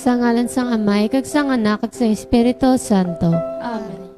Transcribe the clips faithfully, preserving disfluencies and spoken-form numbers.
Sa ngalan sang Amay, kag sang Anak, kag sa Espiritu Santo. Amen.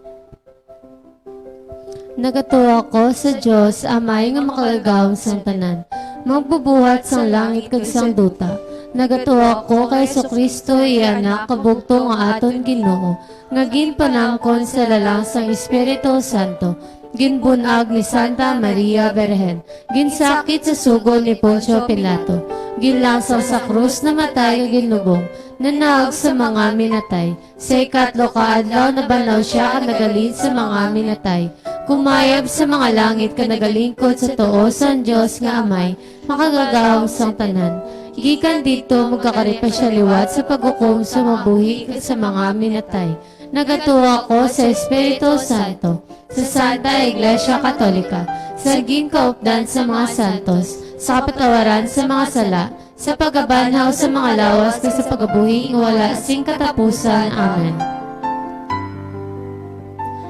Nagatuo ako sa Dios, Amay nga Makagagahom sang tanan, magbubuhat sang langit kag sang duta. Nagatuo ako kay Jesu-Cristo, iya Anak, kabugto nga aton Ginoo, nga ginpanamkon sa lalang sang Espiritu Santo, ginbun-ag ni Santa Maria Birhen, ginsakit sa sugo ni Poncio Pilato, ginlansang sa krus, namatay kag ginlubong, nanaog sa mga minatay. Sa ikatlo ka adlaw nabanhaw sia kag naghalin sa mga minatay. Kumayab sa mga langit kag nagalingkod sa tuo sang Dios nga Amay, Makagagahom sang tanan. Gikan didto magkakari pa sia liwat sa paghukom sa mga buhi kag sa mga minatay. Nagatuo ako sa Espiritu Santo, sa Santa Iglesia Katolika, sa ginkaupdan sa mga santos, sa kapatawaran sa mga sala, sa pagkabanhaw sa mga lawas, kag sa pagkabuhi nga wala sing katapusan. Amen.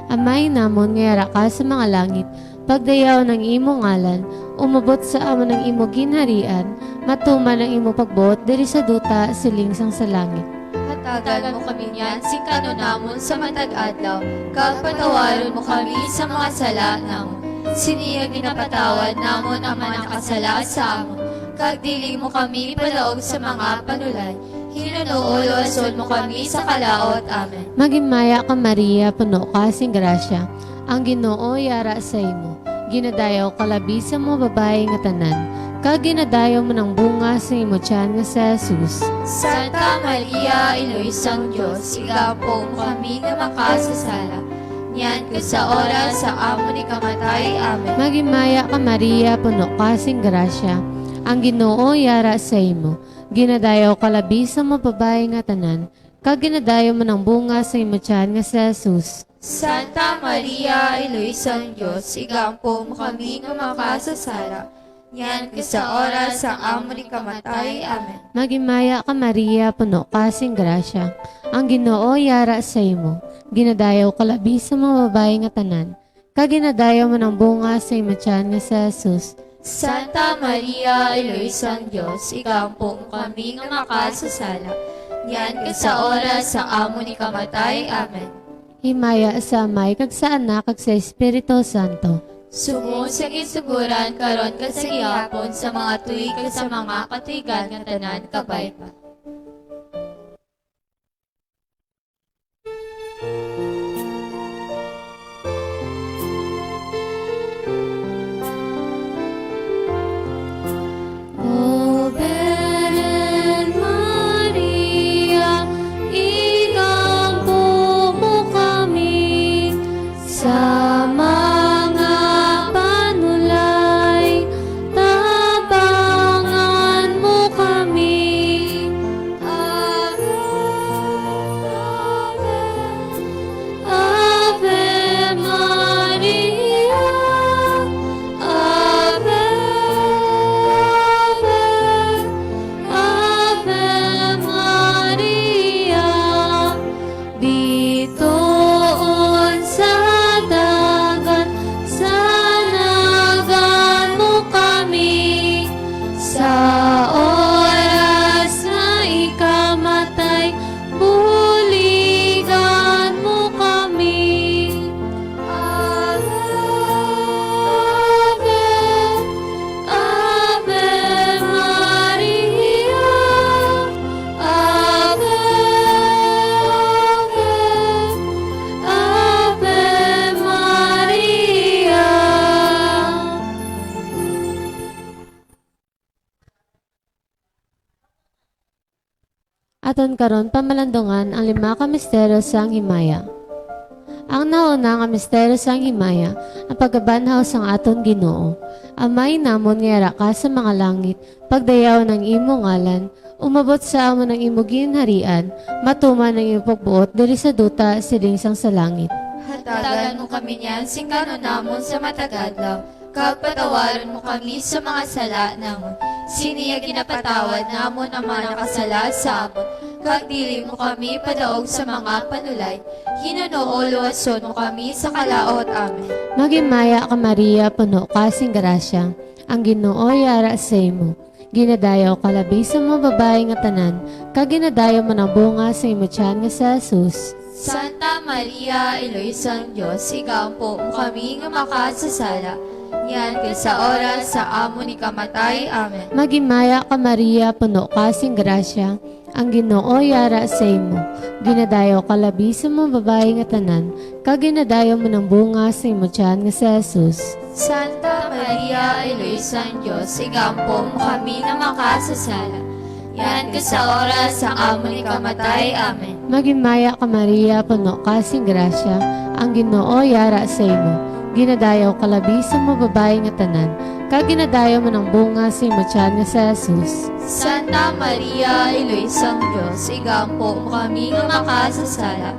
Amay namon nga yara ka sa mga langit, pagdayawon ang imo ngalan, umabot sa amon ang imo ginharian, matuman ang imo pagbuot diri sa duta, siling sang sa langit. Hatagan mo kami niyan sing kan-on namon sa matag adlaw, kag patawaron mo kami sa mga sala namon, sini nga ginapatawad namon ang mga nakasala sa amon, kag dili mo kami padaog sa mga panulay, hinunoo luwason mo kami sa kalaut. Amen. Maghimaya ka, Maria, puno ka sing grasya, ang Ginoo yara sa imo. Ginadayaw ka labi sa mga babayi nga tanan, kag ginadayaw man ang bunga sang imo tiyan nga si Jesus. Santa Maria, Iloy sang Dios, igampo mo kami nga makasasala, niyan kag sa oras sa amon ikamatay. Amen. Maghimaya ka, Maria, puno ka sing grasya, ang Ginoo yara sa imo. Ginadayaw ka labi sa mga babayi nga tanan, kag ginadayaw man ang bunga sang imo tiyan nga si Jesus. Santa Maria, Iloy sang Dios, igampo mo kami nga makasasala, niyan kag sa oras sa amon ikamatay. Amen. Maghimaya ka, Maria, puno ka sing grasya, ang Ginoo yara sa imo. Ginadayaw ka labi sa mga babayi nga tanan, kag ginadayaw man ang bunga sa imo tiyan nga si Jesus. Santa Maria, Iloy sang Dios, igampo mo kami nga makasasala, niyan kag sa oras sa amon ikamatay. Amen. Himaya sa Amay, kag sa Anak, kag sa Espiritu Santo. Subong sa ginsugoran, karon kag sa gihapon, sa mga tuig kag sa mga katuigan nga tanan. Kabay pa. O Birhen Maria, igampo mo kami sa mga panulay, tabangan mo kami. Ave, Ave, Ave Maria, Ave, Ave, Ave Maria. Bituon sa dagat, sanagan mo kami. Sa oras nga ikamatay, buligan mo kami. Ave, Ave, Ave Maria, Ave, Ave, Ave Maria. Aton karon pamalandungan ang lima ka misteryo sang himaya. Ang nauna nga misteryo sang himaya, ang pagkabanhaw sang aton Ginoo. Amay namon nga yara ka sa mga langit, pagdayawon ang imo ngalan, umabot sa amon ang imo ginharian, matuman ang imo pagbuot diri sa duta siling sang sa langit. Hatagan mo kami niyan sing kan-on namon sa matag adlaw, kag patawaron mo kami sa mga sala namon, sini nga ginapatawad namon ang mga nakasala sa amon, kag dili mo kami padaog sa mga panulay, hinunoo luwason mo kami sa kalaot. Amen. Maghimaya ka, Maria, puno ka sing grasya, ang Ginoo yara sa imo. Ginadayaw ka labi sa mga babayi nga tanan, kag ginadayaw man ang bunga sa imo tiyan nga si Jesus. Santa Maria, Iloy sang Dios, igaampo mo kami nga makasasala, niyan kag sa oras sa amon ikamatay. Amen. Maghimaya ka, Maria, puno ka sing grasya, ang Ginoo yara sa imo. Ginadayaw ka labi sa mga babayi nga tanan, kag ginadayaw man ang bunga sa imo tiyan nga si Jesus. Santa Maria, Iloy sang Dios, igaampo mo kami nga makasasala, niyan kag sa oras sa amon ikamatay. Amen. Maghimaya ka, Maria, puno ka sing grasya, ang Ginoo yara sa imo. Ginadayaw ka labi sa mga babayi nga tanan, kag ginadayaw man ang bunga sa imo tiyan nga si Jesus. Santa Maria, Iloy sang Dios, igaampo mo kami nga makasasala,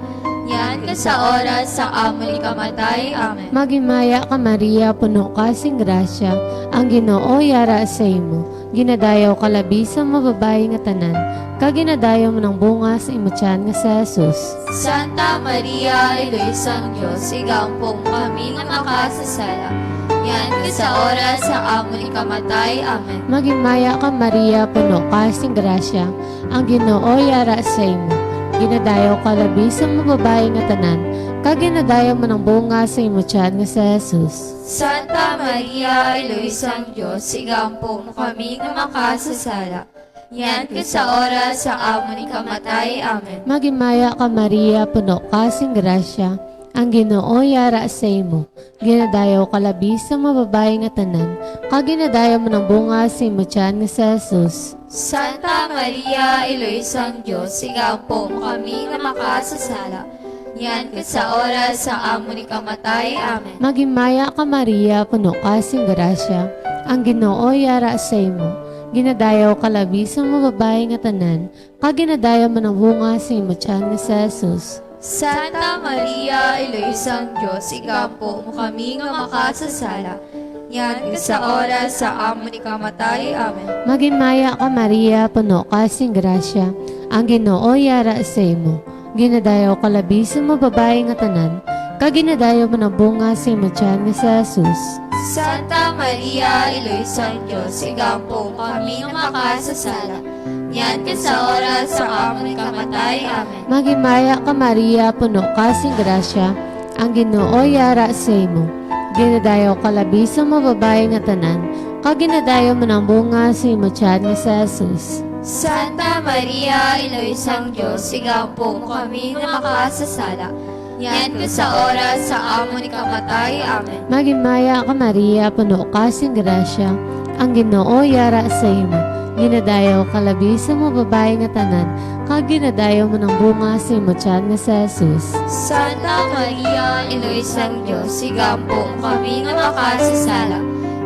niyan kag sa oras sa amon ikamatay. Amen. Maghimaya ka, Maria, puno ka sing grasya, ang Ginoo yara sa imo. Ginadayaw ka labi sa mga babayi nga tanan, kag ginadayaw man ang bunga sa imo tiyan nga si Jesus. Santa Maria, Iloy sang Dios, igaampo mo kami nga makasasala, niyan kag sa oras sa amon ikamatay. Amen. Maghimaya ka, Maria, puno ka sing grasya, ang Ginoo yara sa imo. Ginadayaw ka labi sa mga babayi nga tanan, kag ginadayaw man ang bunga sa imo tiyan nga si Jesus. Santa Maria, Iloy sang Dios, igaampo mo kami nga makasasala, niyan kag sa oras sa amon ikamatay. Amen. Maghimaya ka, Maria, puno ka sing grasya, ang Ginoo yara sa imo. Ginadayaw ka labi sa mga babayi nga tanan, kag ginadayaw man ang bunga sa imo tiyan nga si Jesus. Santa Maria, Iloy sang Dios, igaampo mo kami nga makasasala, niyan kag sa oras sa amon ikamatay. Amen. Maghimaya ka, Maria, puno ka sing grasya, ang Ginoo yara sa imo. Ginadayaw ka labi sa mga babayi nga tanan, kag ginadayaw man ang bunga sa imo tiyan nga si Jesus. Santa Maria, Iloy sang Dios, igaampo mo kami nga makasasala, niyan kag sa oras sa amon ikamatay. Amen. Maghimaya ka, Maria, puno ka sing grasya, ang Ginoo yara sa imo. Ginadayaw ka labi sa mga babayi nga tanan, kag ginadayaw man ang bunga sa imo tiyan nga si Jesus. Santa Maria, Iloy sang Dios, igaampo mo kami nga makasasala, niyan kag sa oras sa amon ikamatay. Amen. Maghimaya ka, Maria, puno ka sing grasya, ang Ginoo yara sa imo. Ginadayaw ka labi sa mga babayi nga tanan, kag ginadayaw man ang bunga sa imo tiyan nga si Jesus. Santa Maria, Iloy sang Dios, igaampo mo kami nga makasasala, niyan kag sa oras sa amon ikamatay. Amen. Maghimaya ka, Maria, puno ka sing grasya, ang Ginoo yara sa imo. Ginadayaw ka labi sa mga babayi nga tanan, kag ginadayaw man ang bunga sa imo tiyan nga si Jesus. Santa Maria, Iloy sang Dios, igaampo mo kami nga makasasala,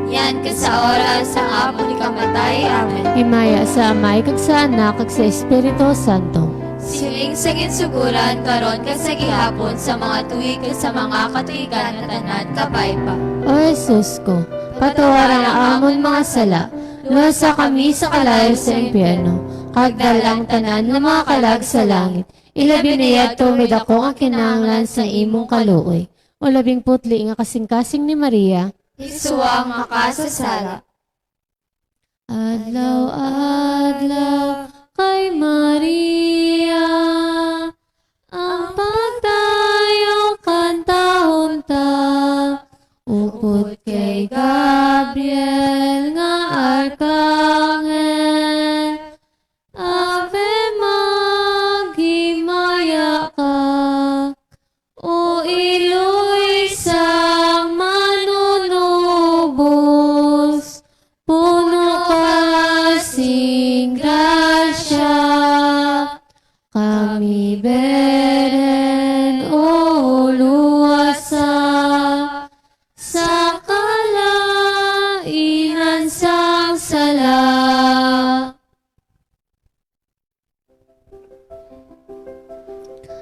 niyan kag sa oras sa amon ikamatay. Amen. Himaya sa Amay, kag sa Anak, kag sa Espiritu Santo. Siling sa ginsuguran, karon kag sa gihapon, sa mga tuig kag sa mga katuigan nga tanan. Kabay pa. O Jesus ko, patawaran ang amon mga sala, luwasa kami sa kalayo sa impyerno, kag dala ang tanan nga mga kalag sa langit, ilabi na yadto may daku nga kinahanglan sa imong kaluoy. O labing putli nga kasingkasing ni Maria, Hisua ang makasasala. Adlaw-adlaw kay Maria ang pagtayo kantahon ta, upod kay Gabriel nga arkanghel. Ave, maghimaya ka, O iloy sang Manunubos, puno ka sing grasya. Kami, Birhen, o luwasa sa kalainan sang sala.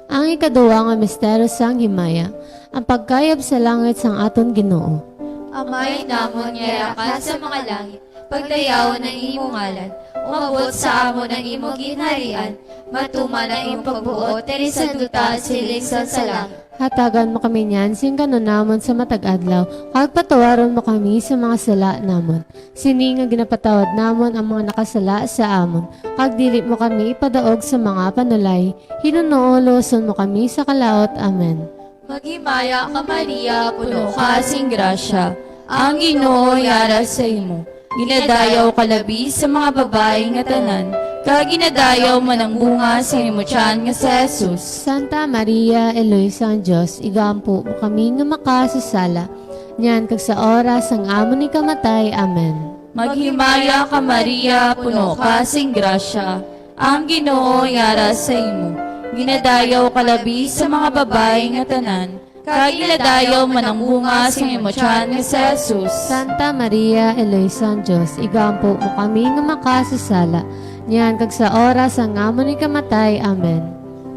Ang ikaduha nga misteryo sang himaya, ang pagkayab sa langit sang aton Ginoo. Amay namon nga yara ka sa mga langit, pagdayawon ang imo ngalan, umabot sa amon ang imo ginharian, matuman ang imo pagbuot diri sa duta siling sa sa langit. Hatagan mo kami niyan sing kan-on namon sa matag adlaw, kag patawaron mo kami sa mga sala namon, sini nga ginapatawad namon ang mga nakasala sa amon, kag dili mo kami ipadaog sa mga panulay, hinunoo luwason mo kami sa kalaut. Amen. Maghimaya ka, Maria, puno ka sing grasya, ang Ginoo yara sa imo. Ginadayaw ka labi sa mga babayi nga tanan, kag ginadayaw man ang bunga sa imo tiyan nga si Jesus. Santa Maria, Iloy sang Dios, igampo mo kami nga makasasala, niyan kag sa oras sang amon ikamatay. Amen. Maghimaya ka, Maria, puno ka sing grasya, ang Ginoo yara sa imo. Ginadayaw ka labi sa mga babayi nga tanan, kag ginadayaw man ang bunga sang imo tiyan nga si Jesus. Santa Maria, Iloy sang Dios, igampo mo kami nga makasasala, niyan kag sa oras sang amon ikamatay. Amen.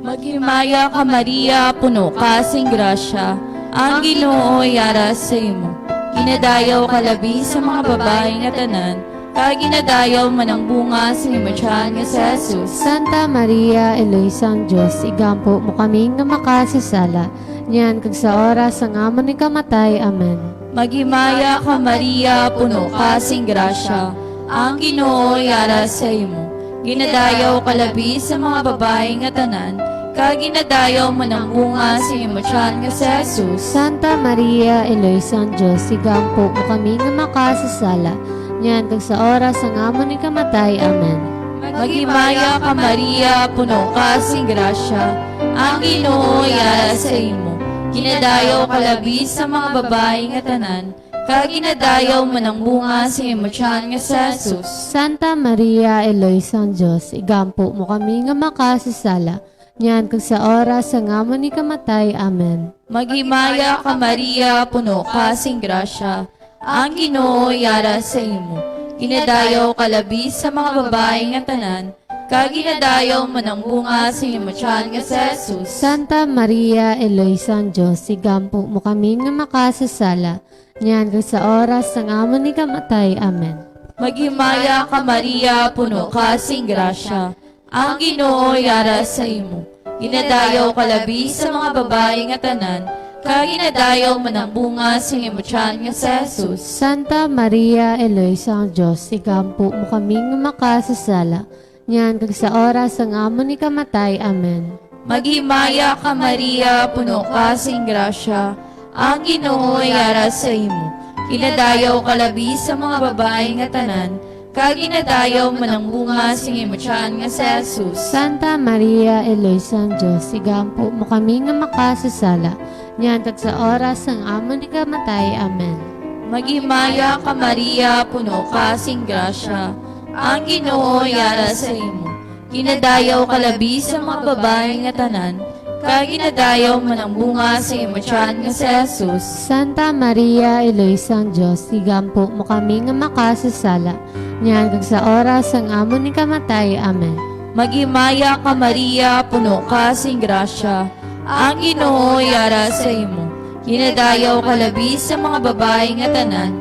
Maghimaya ka, Maria, puno ka sing grasya, ang Ginoo yara sa imo. Ginadayaw ka labi sa mga babayi nga tanan, kag ginadayaw man ang bunga sang imo tiyan nga si Jesus. Santa Maria, Iloy sang Dios, igampo mo kami nga makasasala, niyan kag sa oras sang amon ikamatay. Amen. Maghimaya ka, Maria, puno ka sing grasya, ang Ginoo yara sa imo. Ginadayaw ka labi sa mga babayi nga tanan, kag ginadayaw man ang bunga sang imo tiyan nga si Jesus. Santa Maria, Iloy sang Dios, igampo mo kami nga makasasala, niyan kag sa oras sang amon ikamatay. Amen. Maghimaya ka, Maria, puno ka sing grasya, ang Ginoo yara sa imo. Ginadayaw ka labi sa mga babayi nga tanan, kag ginadayaw man ang bunga sang imo tiyan nga si Jesus. Santa Maria, Iloy sang Dios, igampo mo kami nga makasasala, niyan kag sa oras sang amon ikamatay. Amen. Maghimaya ka, Maria, puno ka sing grasya, ang Ginoo yara sa imo. Ginadayaw ka labi sa mga babayi nga tanan, kag ginadayaw man ang bunga sang imo tiyan nga si Jesus. Santa Maria, Iloy sang Dios, igampo mo kami nga makasasala, niyan kag sa oras sang amon ikamatay. Amen. Maghimaya ka, Maria, puno ka sing grasya, ang Ginoo yara sa imo. Ginadayaw ka labi sa mga babayi nga tanan, kag ginadayaw man ang bunga sang imo tiyan nga si Jesus. Santa Maria, Iloy sang Dios, igampo mo kami nga makasasala, niyan kag sa oras sang amon ikamatay. Amen. Maghimaya ka, Maria, puno ka sing grasya, ang Ginoo yara sa imo. Ginadayaw ka labi sa mga babayi nga tanan, kag ginadayaw man ang bunga sing imo tiyan nga si Jesus. Santa Maria, Iloy sang Dios, igampo mo kami nga makasasala, niyan kag sa oras sang amon ikamatay. Amen. Maghimaya ka, Maria, puno ka sing grasya, ang Ginoo yara sa imo. Ginadayaw ka labi sa mga babayi nga tanan, kag ginadayaw man ang bunga sa imo tiyan nga si Jesus. Santa Maria, Iloy sang Dios, igampo mo kami nga makasasala, niyan kag sa oras sang amon ikamatay. Amen. Maghimaya ka, Maria, puno ka sing grasya, ang Ginoo yara sa imo. Ginadayaw ka labi sa mga babayi nga tanan,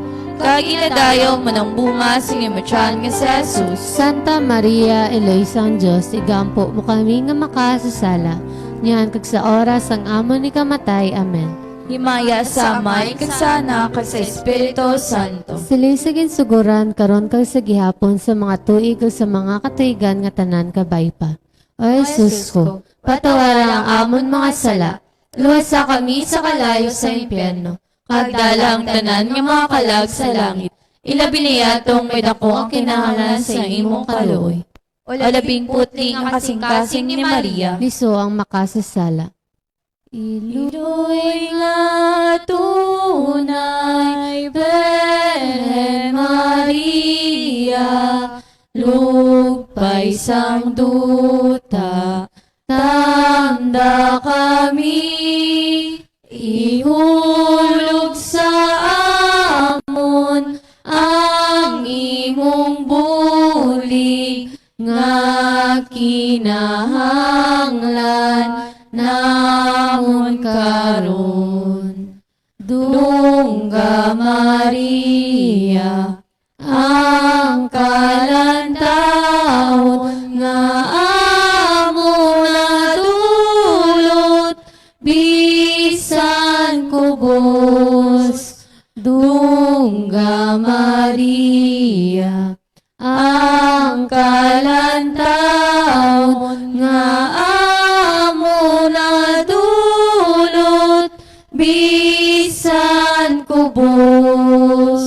kag ginadayaw man ang bunga sing imo tiyan nga si Jesus. Santa Maria, Iloy sang Dios, igampo mo kami nga makasasala, niyan kag sa oras sang amon ikamatay. Amen. Himaya sa Amay, kag sa Anak, kag sa Espiritu Santo. Sili sa ginsugoran, karon kag sa gihapon, sa mga tuig, kag sa mga katuigan nga tanan kabay pa. O Jesus ko, patawara ang amon mga sala, luwasa kami sa kalayo sa impyerno, kag dala ang tanan nga mga kalag sa langit, ilabi na yadtong may daku ang kinahanglan sa imong kaluoy. O labing putli nga kasingkasing ni Maria. Liso ang makasasala. Iloy nga tunay, Birhen Maria, lugpay sang duta, tanda kami, ihulog sa amon ang imong bulig nga kinahanglan namon karon. Dungga Maria, ang kalantawon nga amo nadulot, bis Nga Maria, ang kalantawon nga amo nadulot bisan kubos.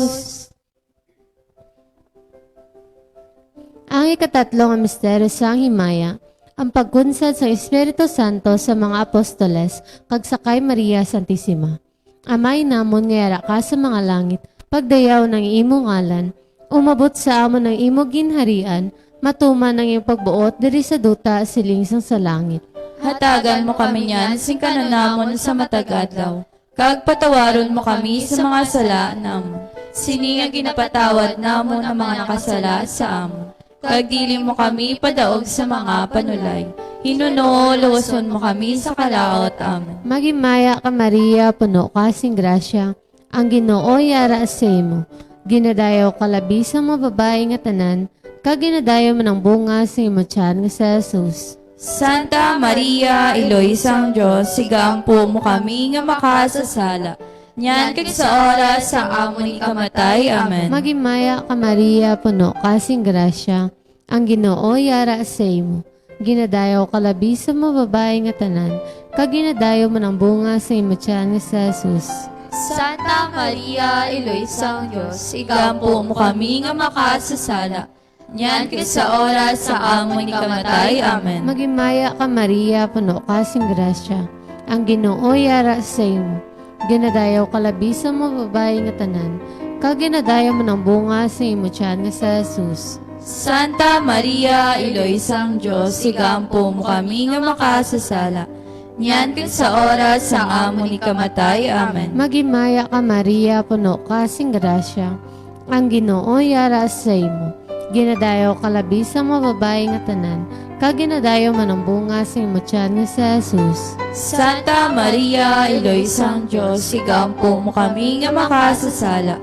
Ang ikatatlo nga misteryo sang himaya, ang pagkunsad sang Espiritu Santo sa mga apostoles kag sa kay Maria Santisima. Amay namon nga yara ka sa mga langit, pagdayaw ang imo ngalan, umabot sa amon ang imo ginharian, matuman ang imo pagbuot diri sa duta siling sang sa langit. Hatagan mo kami niyan sing kanon namon sa matag adlaw, kag patawaron mo kami sa mga sala namon, sini nga ginapatawad namon ang mga nakasala sa amon. Kag dili mo kami padaog sa mga panulay, hinunoo luwason mo kami sa kalaut. Amen. Maghimaya ka, Maria, puno ka sing grasya, ang Ginoo yara sa imo. Ginadayaw ka labi sa mga babayi nga tanan, kag ginadayaw man ang bunga sa imo tiyan nga si Jesus. Santa Maria, Iloy sang Dios, igampo mo kami nga makasasala, niyan kag sa oras sang amon ikamatay. Amen. Maghimaya ka, Maria, puno ka sing grasya, ang Ginoo yara sa imo. Ginadayaw ka labi sa mga babayi nga tanan, kag ginadayaw man ang bunga sa imo tiyan nga si Jesus. Santa Maria, Iloy sang Dios, igampo mo kami nga makasasala, niyan kag sa oras sa amon ikamatay. Amen. Maghimaya ka, Maria, puno ka sing grasya, ang Ginoo yara sa imo. Ginadayaw ka labi sa mga babayi nga tanan, kag ginadayaw man ang bunga sa imo tiyan nga si Jesus. Santa Maria, Iloy sang Dios, igampo mo kami nga makasasala, niyan kag sa oras sang amon ikamatay. Amen. Maghimaya ka, Maria, puno ka sing grasya, ang Ginoo yara sa imo. Ginadayaw ka labi sa mga babayi nga tanan, kag ginadayaw man ang bunga sa imo tiyan nga si Jesus. Santa Maria, Iloy sang Dios, igampo mo kami nga makasasala,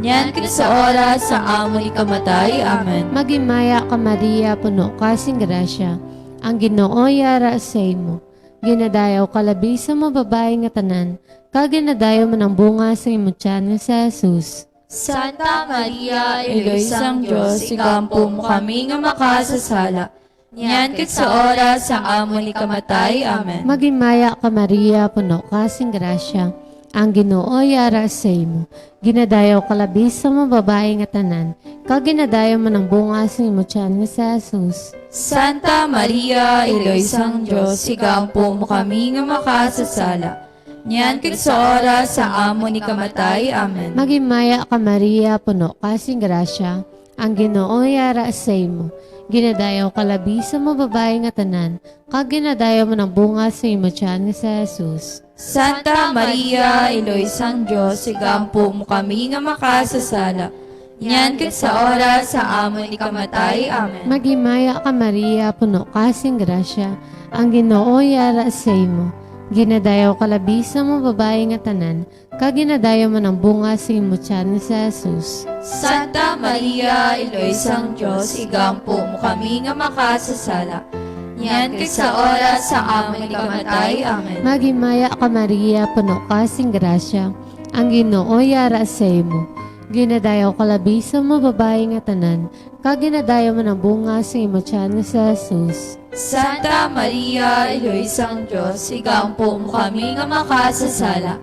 niyan kag sa oras sang amon ikamatay. Amen. Maghimaya ka, Maria, puno ka sing grasya, ang Ginoo yara sa imo. Ginadayaw ka labi sa mga babayi nga tanan, kag ginadayaw man ang bunga sa imo tiyan nga si Jesus. Santa Maria, Iloy sang Dios, igampo mo kami nga makasasala, niyan kag sa oras sang amon ikamatay. Amen. Maghimaya ka, Maria, puno ka sing grasya, ang Ginoo yara sa imo. Ginadayaw ka labi sa mga babayi nga tanan, kag ginadayaw man ang bunga sa imo tiyan nga si Jesus. Santa Maria, Iloy sang Dios, igampo mo kami nga makasasala, niyan kag sa oras sang amon ikamatay. Amen. Maghimaya ka, Maria, puno ka sing grasya, ang Ginoo yara sa imo. Ginadayaw ka labi sa mga babayi nga tanan, kag ginadayaw man ang bunga sa imo tiyan nga si Jesus. Santa Maria, Iloy sang Dios, igampo mo kami nga makasasala, niyan kag sa oras sang amon ikamatay. Amen. Maghimaya ka, Maria, puno ka sing grasya, ang Ginoo yara sa imo. Ginadayaw ka labi sa mga babayi nga tanan, kag ginadayaw man ang bunga sa imo tiyan nga si Jesus. Santa Maria, Iloy sang Dios, igampo mo kami nga makasasala, niyan kag sa oras sang amon ikamatay. Amen. Maghimaya ka, Maria, puno ka sing grasya, ang Ginoo yara sa imo. Ginadayaw ka labi sa mga babayi nga tanan, kag ginadayaw man ang bunga sa imo tiyan nga si Jesus. Santa Maria, Iloy sang Dios, igampo mo kami nga makasasala,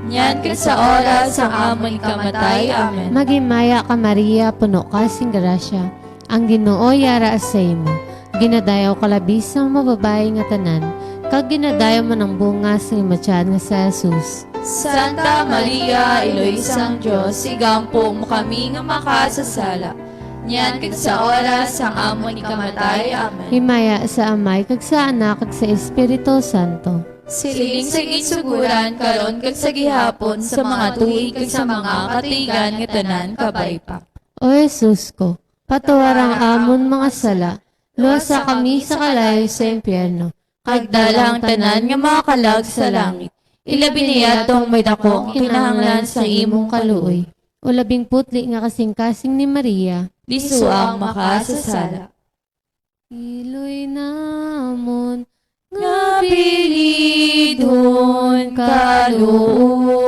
niyan kag sa oras sang amon ikamatay. Amen. Maghimaya ka, Maria, puno ka sing grasya, ang Ginoo yara sa imo. Ginadayaw ka labi sa mga babayi nga tanan, kag ginadayaw man ang bunga sa imo tiyan nga si Jesus. Santa Maria, Iloy sang Dios, igampo mo kami nga makasasala, niyan kag sa oras sang amon ikamatay. Amen. Himaya sa Amay, kag sa Anak, kag sa Espiritu Santo. Siling sa ginsuguran, karon kag sa gihapon, sa mga tuig, kag sa mga katuigan nga tanan. Kabay pa. O Jesus ko, patawaran ang amon mga sala, luwasa kami sa kalayo sa impyerno, kag dala ang tanan nga mga kalag sa langit, ilabi na yadtong may dakong kinahanglan sa imong kaluoy. O labing putli nga kasingkasing ni Maria, lisua ang makasasala. Iloy namon, nga bilidhon, kaluoyan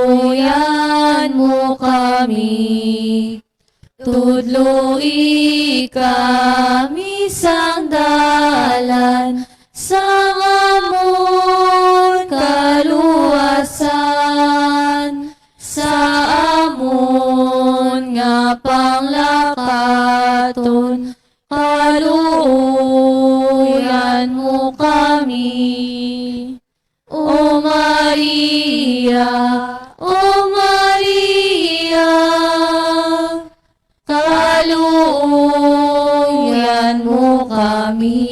mo kami. Tudloi kami sang dalan sang amon kaluwasan, sa amon nga panglakaton, kaluoyan mo kami. O Maria, O Maria, kaluoyan mo kami.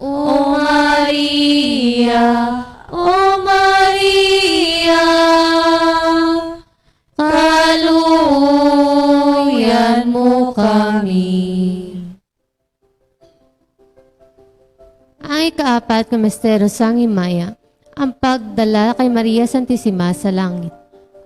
O Maria, O Maria, kaluoyan mo kami. Ang ikaapat nga misteryo sang himaya, ang pagdala kay Maria Santisima sa langit.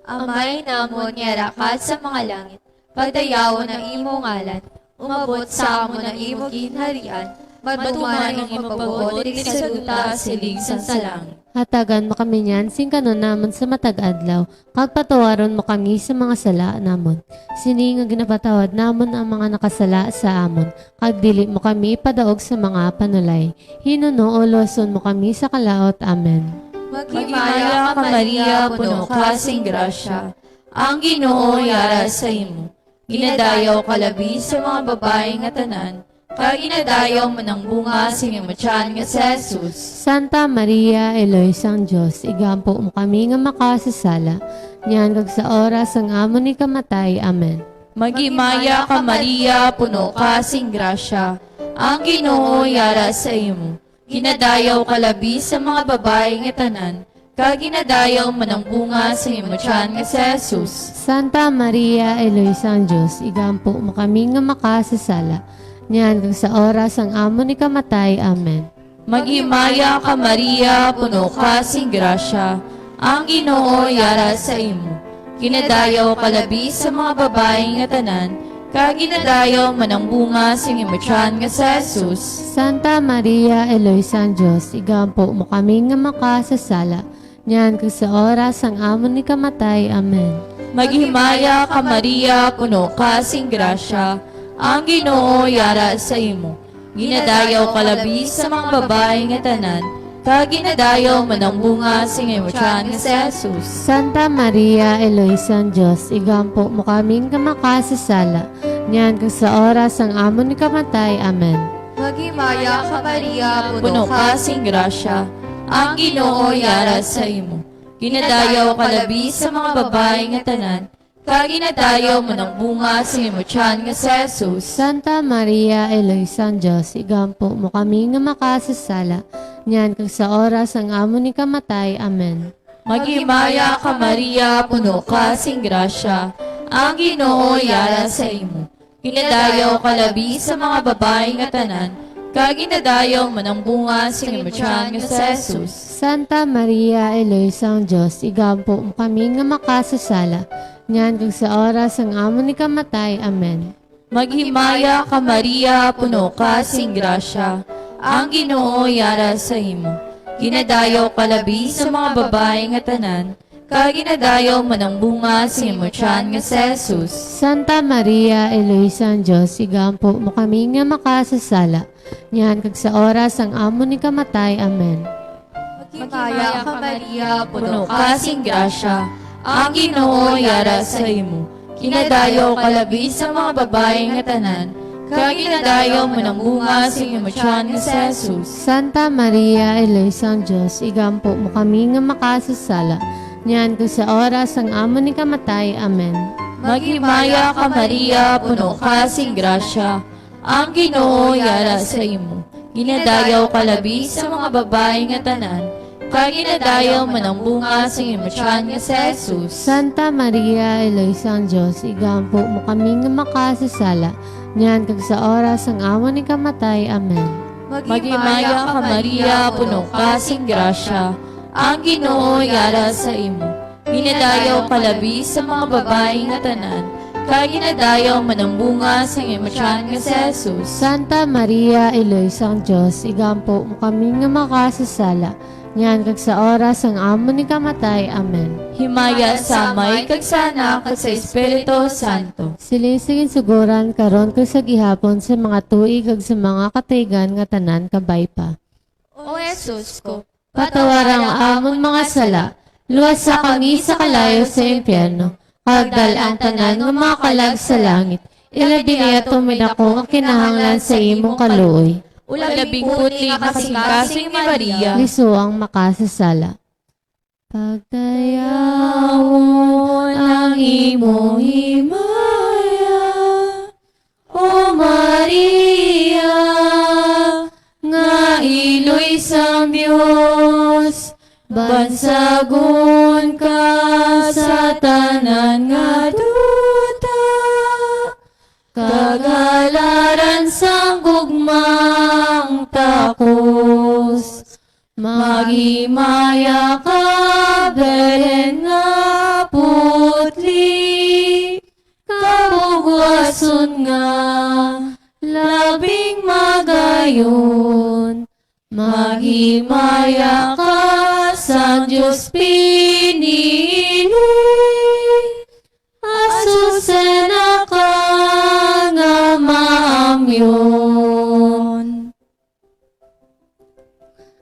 Amay namon nga yara ka sa mga langit, pagdayawon ang imo ngalan, umabot sa amon ang imo ginharian, madtuman ang imo pagbuot diri sa duta siling sang sa langit. Hatagan mo kami niyan sing kan-on namon sa matag adlaw, kag patawaron mo kami sa mga sala namon, sini nga ginapatawad namon ang mga nakasala sa amon, kag dili mo kami ipadaog sa mga panulay. Hinunoo luwason mo kami sa kalaut. Amen. Maghimaya ka, Maria, puno ka sing grasya, ang Ginoo yara sa imo. Ginadayaw ka labi sa mga babayi nga tanan, kag ginadayaw man ang bunga sing imo tiyan nga si Jesus. Santa Maria, Iloy sang Dios, igampo mo kami nga makasasala, niyan kag sa oras sang amon ikamatay. Amen. Maghimaya ka, Maria, puno ka sing grasya, ang Ginoo yara sa imo. Ginadayaw ka labi sa mga babayi nga tanan, kag ginadayaw man ang bunga sing imo tiyan nga si Jesus. Santa Maria, Iloy sang Dios, igampo mo kami nga makasasala, niyan kag sa oras sang amon ikamatay. Amen. Maghimaya ka, Maria, puno ka sing grasya, ang Ginoo yara sa imo. Ginadayaw ka labi sa mga babayi nga tanan, kag ginadayaw man ang bunga sing imo tiyan nga si Jesus. Santa Maria, Iloy sang Dios, igampo mo kami nga makasasala, niyan kag sa oras sang amon ikamatay. Amen. Maghimaya ka, Maria, puno ka sing grasya, ang Ginoo yara sa imo. Ginadayaw ka labi sa mga babayi nga tanan, kag ginadayaw man ang bunga sing imo tiyan nga si Jesus. Santa Maria, Iloy sang Dios, igampo mo kami nga makasasala, niyan kag sa oras sang amon ikamatay. Amen. Maghimaya ka, Maria, puno ka sing grasya, ang Ginoo yara sa imo. Ginadayaw ka labi sa mga babayi nga tanan, kag ginadayaw man ang bunga sing imo tiyan nga si Jesus. Santa Maria, Iloy sang Dios, igampo mo kami nga makasasala, niyan kag sa oras sang amon ikamatay. Amen. Maghimaya ka, Maria, puno ka sing grasya, ang Ginoo yara sa imo. Ginadayaw ka labi sa mga babayi nga tanan, kag ginadayaw man ang bunga sing imo tiyan nga si Jesus. Santa Maria, Iloy sang Dios, igampo mo kami nga makasasala, niyan kag sa oras sang amon ikamatay. Amen. Maghimaya ka, Maria, puno ka sing grasya, ang Ginoo yara sa imo. Ginadayaw ka labi sa mga babayi nga tanan, kag ginadayaw man ang bunga sing imo tiyan nga si Jesus. Santa Maria, Iloy sang Dios, igampo mo kami nga makasasala, niyan kag sa oras sang amon ikamatay. Amen. Maghimaya ka, Maria, puno ka sing grasya, ang Ginoo yara sa imo. Ginadayaw ka labi sa mga babayi nga tanan, kag ginadayaw man ang bunga sing imo tiyan nga si Jesus. Santa Maria, Iloy sang Dios, igampo mo kami nga makasasala, niyan kag sa oras sang amon ikamatay. Amen. Maghimaya ka, Maria, puno ka sing grasya, ang Ginoo yara sa imo. Ginadayaw ka labi sa mga babayi nga tanan, kag ginadayaw man ang bunga sing imo tiyan nga si Jesus. Santa Maria, Iloy sang Dios, igampo mo kami nga makasasala, niyan kag sa oras sang amon ikamatay. Amen. Maghimaya ka, Maria, puno ka sing grasya, ang Ginoo yara sa imo. Ginadayaw ka labi sa mga babayi nga tanan, kag ginadayaw man ang bunga sang imong tiyan nga si Jesus. Santa Maria, Iloy sang Dios, igampo mo kami nga makasasala, niyan kag sa oras sang amon ikamatay. Amen. Himaya sa Amay, kag sa Anak, kag sa Espiritu Santo. Siling sa ginsugoran, karon kag sa gihapon, sa mga tuig, kag sa mga katuigan nga tanan. Kabay pa. O Jesus ko, patawara ang amon mga sala, luwasa kami sa kalayo sa impyerno, kag dal ang tanan nga mga kalag sa langit, ilabi na yadto may daku nga kinahanglan sa imong kaluoy. O labing putli nga kasingkasing ni Maria. Lisod ang makasasala. Pagdayawon ang imong himaya, O Maria, nga iloy sang Dios, bansagon ka sa tanan nga duta, kag halaran sang gugmang takos. Maghimaya ka, Birhen nga putli, kabugwason nga labing magayon. Maghimaya ka, sang Dios pinili, Azucena ka nga maamyon.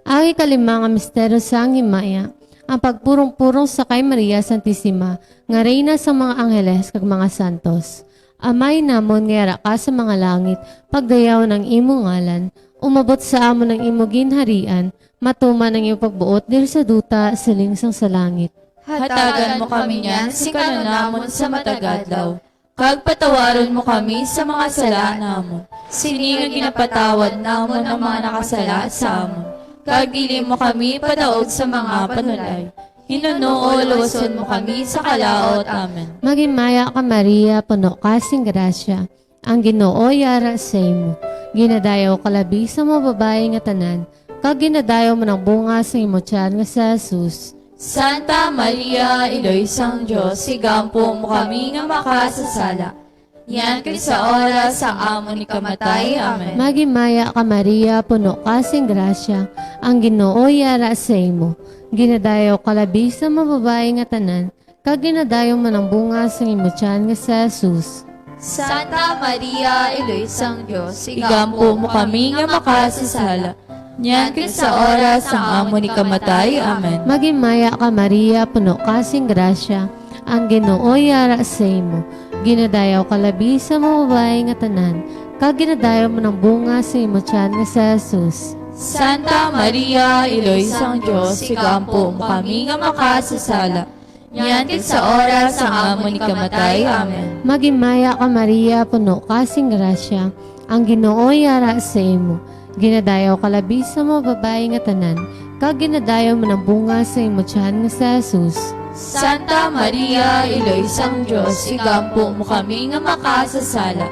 Ang ikalima nga misteryo sang himaya, ang pagpurong-purong sa kay Maria Santisima, nga Reyna sang mga angheles kag mga santos. Amay namon nga yara ka sa mga langit, pagdayawon ang imong ngalan, umabot sa amon ang imong ginharian, matuman ang imong pagbuot diri sa duta, siling sang sa langit. Hatagan mo kami niyan sing kan-on namon sa matag adlaw, kag patawaron mo kami sa mga sala namon, sini nga ginapatawad namon ang mga nakasala sa amon, kag dili mo kami padaog sa mga panulay. Hinuno luwason mo kami sa kalaut. Amen. Maghimaya ka, Maria, puno ka sing grasya, ang Ginoo yara sa imo. Ginadayaw ka labi sa mga babayi nga tanan, kag ginadayaw man ang bunga sang imo tiyan nga si Jesus. Santa Maria, Iloy sang Dios, igampo mo kami nga makasasala, niyan kag sa oras sang amon ikamatay. Amen. Maghimaya ka, Maria, puno ka sing grasya, ang Ginoo yara sa imo. Ginadayaw ka labi sa mga babayi nga tanan, kag ginadayaw man ang bunga sang imo tiyan nga si Jesus. Santa Maria, Iloy sang Dios, igampo mo kami nga makasasala, niyan kag sa oras sang amon ikamatay. Amen. Maghimaya ka, Maria, puno ka sing grasya, ang Ginoo yara sa imo. Ginadayaw ka labi sa mga babayi nga tanan, kag ginadayaw man ang bunga sang imo tiyan nga si Jesus. Santa Maria, Iloy sang Dios, igampo mo kami nga makasasala, niyan kag sa oras sang amon ikamatay. Amen. Maghimaya ka, Maria, puno ka sing grasya, ang Ginoo yara sa imo. Ginadayaw ka labi sa mga babayi nga tanan, kag ginadayaw man ang bunga sang imo tiyan nga si Jesus. Santa Maria, Iloy sang Dios, igampo mo kami nga makasasala,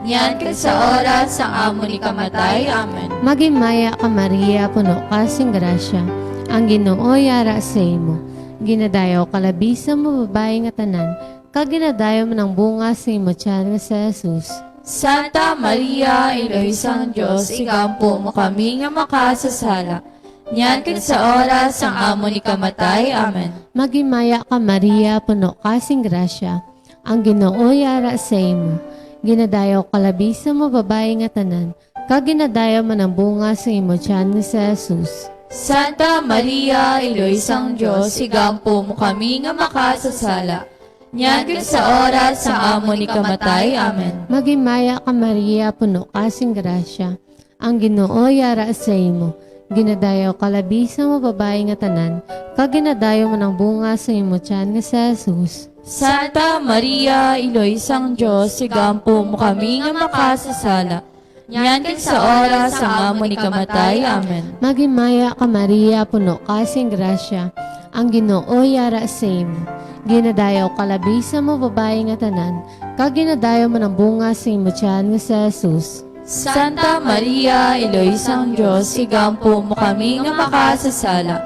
niyan kag sa oras sang amon ikamatay. Amen. Maghimaya ka, Maria, puno ka sing grasya, ang Ginoo yara sa imo. Ginadayaw ka labi sa mga babayi nga tanan, kag ginadayaw man ang bunga sang imo tiyan nga si Jesus. Santa Maria, Iloy sang Dios, igampo mo kami nga makasasala, niyan kag sa oras sang amon ikamatay. Amen. Maghimaya ka, Maria, puno ka sing grasya, ang Ginoo yara sa imo. Ginadayaw ka labi sa mga babayi nga tanan, kag ginadayaw man ang bunga sang imo tiyan nga si Jesus. Santa Maria, Iloy sang Dios, igampo mo kami nga makasasala, niyan kag sa oras sang amon ikamatay. Amen. Maghimaya ka, Maria, puno ka sing grasya, ang Ginoo yara sa imo. Ginadayaw ka labi sa mga babayi nga tanan, kag ginadayaw man ang bunga sang imo tiyan nga si Jesus. Santa Maria, Iloy sang Dios, igampo mo kami nga makasasala, niyan kag sa oras sang amon ikamatay. Amen. Maghimaya ka, Maria, puno ka sing grasya, ang Ginoo yara sa imo. Ginadayaw ka labi sa mga babayi nga tanan, kag ginadayaw man ang bunga sang imo tiyan nga si Jesus. Santa Maria, Iloy sang Dios, igampo mo kami nga makasasala,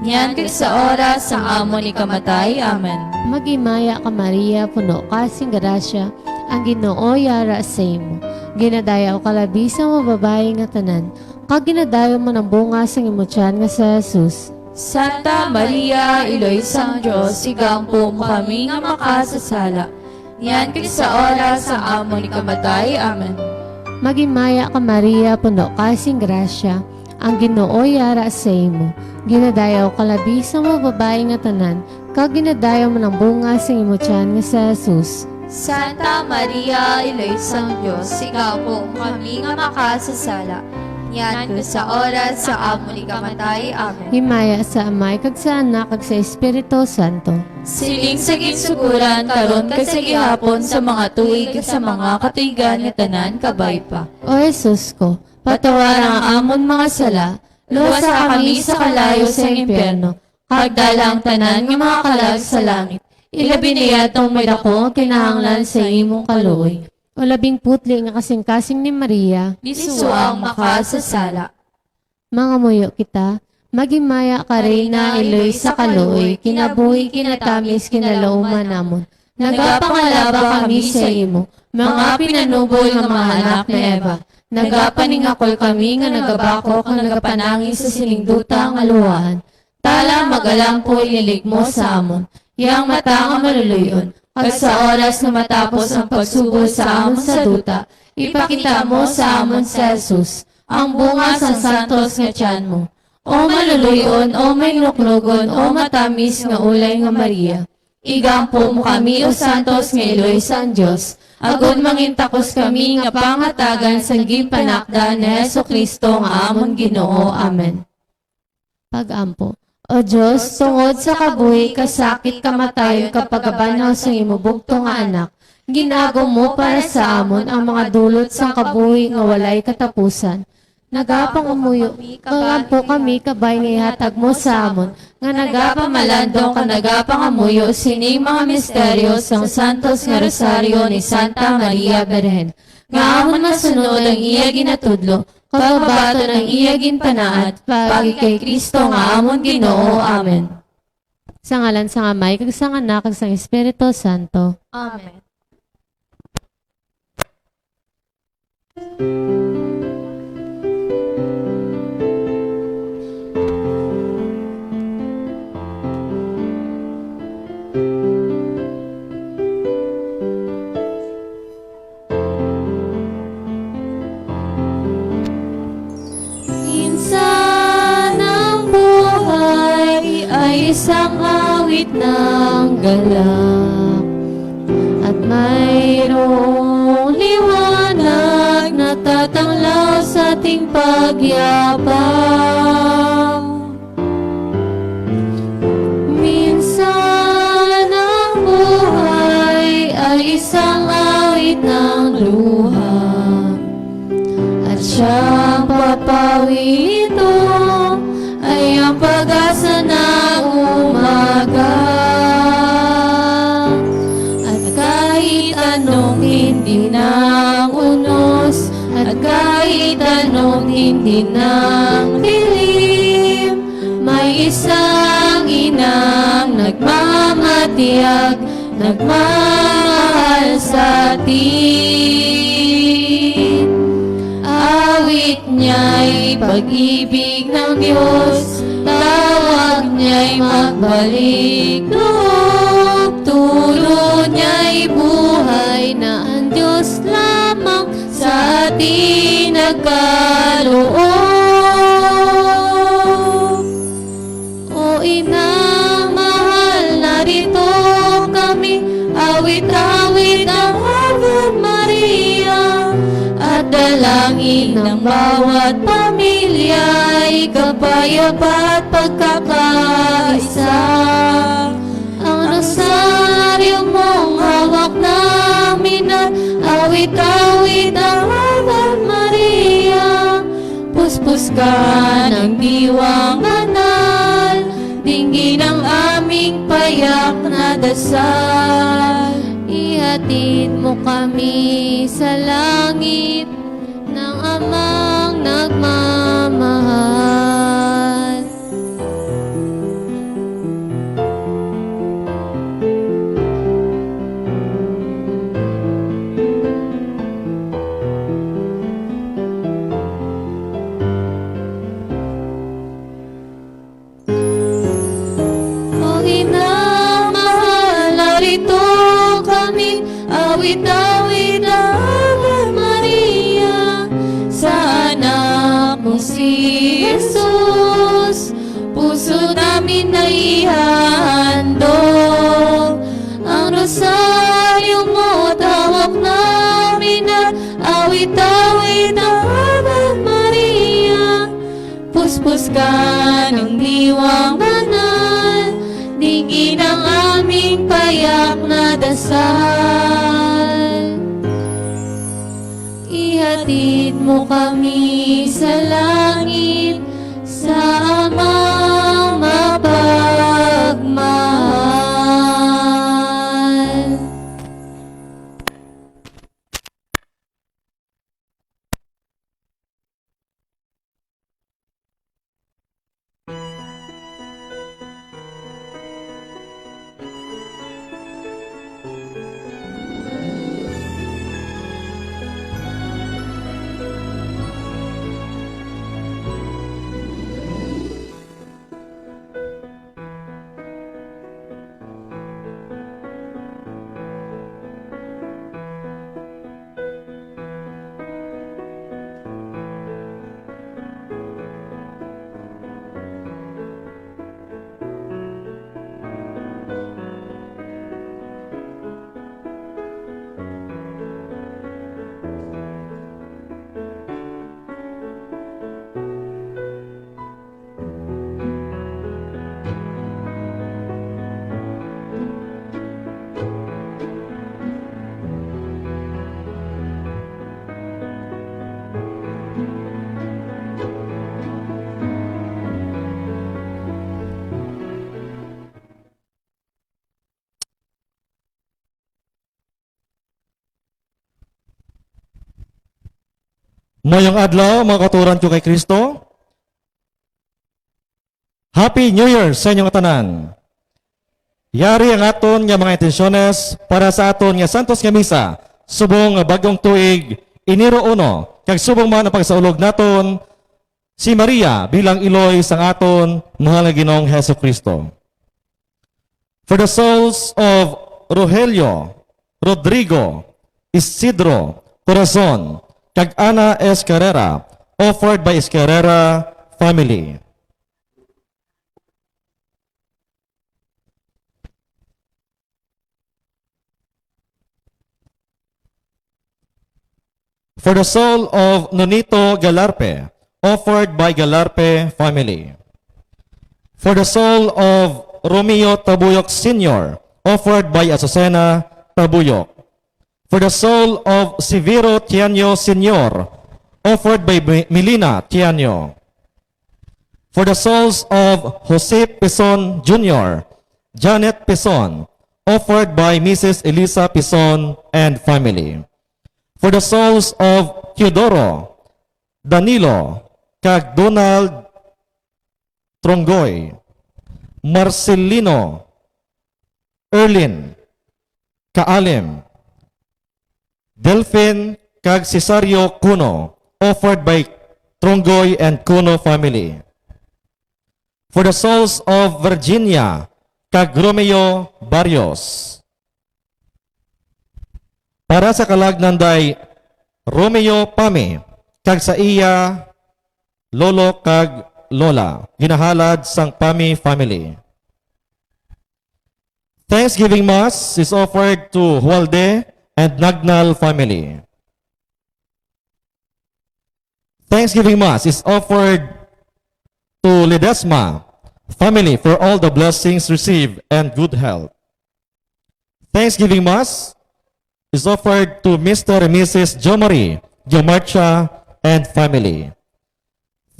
niyan kag sa oras sang amon ikamatay. Amen. Maghimaya ka, Maria, puno ka sing grasya, ang Ginoo yara sa imo. Ginadayaw ka labi sa mga babayi nga tanan, kag ginadayaw man ang bunga sang imo tiyan nga si Jesus. Santa Maria, Iloy sang Dios, igampo mo kami nga makasasala, niyan kag sa oras sang amon ikamatay. Amen. Maghimaya ka, Maria, puno ka sing grasya, ang Ginoo yara sa imo. Ginadayaw ka labi sa mga babayi nga tanan, kag ginadayaw man ang bunga sing imo tiyan nga si Jesus. Santa Maria, Iloy sang Dios, igampo mo kami nga makasasala, niyan kag sa oras sang amon ikamatay. Amen. Himaya sa Amay, kag sa Anak, kag sa Espiritu Santo. Siling sa ginsugoran, karon kag sa gihapon, sa mga tuig, kag sa mga katuigan nga tanan. Kabay pa. O Jesus ko, patawara ang amon mga sala, luwasa kami sa kalayo sang impyerno, kag dala ang tanan nga mga kalag sa langit, ilabi na yadtong may daku nga kinahanglan sa imong kaluoy. O labing putli nga kasingkasing ni Maria, Lisua ang makasasala. Mangamuyo kita. Maghimaya ka, Reyna, Iloy sa kaluoy, kinabuhi, kinatamis, kinalauman namon. Nagapangalaba kami sa imo, mga pinanubol nga mga anak ni Eva. Nagapaningakol kami nga nagabakok kag nagapanangis sa sining duta nga luhaan. Tala, mag-alampoy, ilig mo sa amon, yang mata nga maluluy-on, kag sa oras nga matapos ang pagsubo sa amon sa duta, ipakita mo sa amon si Jesus, ang bunga sang santos nga tiyan mo. O maluluy-on, o mahinuklogon, o matamis nga ulay nga Maria, igampo mo kami, o santos nga iloy sang Dios, agod mangintakos kami nga pangatagan sang ginpanakda ni Jesu-Cristo nga amon Ginoo. Amen. Pag-ampo. O Dios, tungod sa kabuhi, kasakit, kamatayon, kag pagkabanhaw sang imo bugtong nga Anak, gin-agom mo para sa amon ang mga dulot sang kabuhi nga walay katapusan. Nagapangamuyo, pag-ampo kami, kabay nga ihatag mo sa amon, nga nagapamalandong kag nagapangamuyo sining mga misteryo sang Santos nga Rosaryo ni Santa Maria Birhen, nga amon masunod ang iya ginatudlo, kag mabaton ang iya ginpanaad, paagi kay Cristo nga amon Ginoo. Amen. Sa ngalan sang Amay, kag sang Anak, kag sang Espiritu Santo. Amen. Minsan ang buhay ay isang awit ng galak, at mayroong liwanag na tatanglaw sa ating pagyabang. Minsan ang buhay ay isang awit ng luha, at siyang papawi nito ay ang pag-asa ng umaga. At kahit anong hindi nang unos, at kahit anong hindi nang dilim, may isang inang nagmamatiyag, nagmamahal sa atin. Awit niya'y pag-ibig ng Diyos, tawag niya'y magbalik loob, turo niya'y buhay na ang Diyos lamang sa atin nagkaloob. O Inang mahal, narito kami, awit-awit ang Ave Maria, at dalangin ng bawat pamilya ay kapayapaan at pagkakaisa. Ang rosaryo mong hawak namin at awit-awit ang Ave Maria. Puspos ka ng diwang banal, dinggin ang aming payak na dasal. Ihatid mo kami sa langit ng Amang nagmamahal. Awit-awit ang Ave Maria sa anak mo si Jesus. Puso namin naihandog. Ang rosaryo mo, tawag namin na awit-awit ang Ave Maria. Puspos ka ng diwang banal, dinggin ang aming payak na dasal. Ihatid mo kami sa langit, sa Amang mapagmahal. Mayong adlaw, mga kauturan ko kay Kristo. Happy New Year sa inyo nga tanan. Yari ang aton nga mga intensyones para sa aton nga santos nga misa subong nga bag-ong tuig, Enero uno, kag subong man ang pagsaulog naton si Maria bilang iloy sang aton mahal nga Ginoong Jesu-Cristo. For the souls of Rogelio, Rodrigo, Isidro, Corazon, kag Ana Escarrera, offered by Escarrera family. For the soul of Nonito Galarpe, offered by Galarpe family. For the soul of Romeo Tabuyok Senior, offered by Azucena Tabuyok. For the soul of Severo Tiaño Senior, offered by Mi-, Melina Tiaño. For the souls of Jose Pison Junior, Janet Pison, offered by Missus Elisa Pison and family. For the souls of Teodoro, Danilo, kag Donald Trongoy, Marcelino, Erlin, Kaalim, Delfin, kag Cesario Cuno, offered by Trongoy and Cuno family. For the souls of Virginia kag Romeo Barrios. Para sa kalag nanday Romeo Pami kag sa iya lolo kag lola, ginahalad sang Pami family. Thanksgiving Mass is offered to Hualde and Nagnal family. Thanksgiving Mass is offered to Ledesma family for all the blessings received and good health. Thanksgiving Mass is offered to Mister and Missus Jomari Jomarcha and family.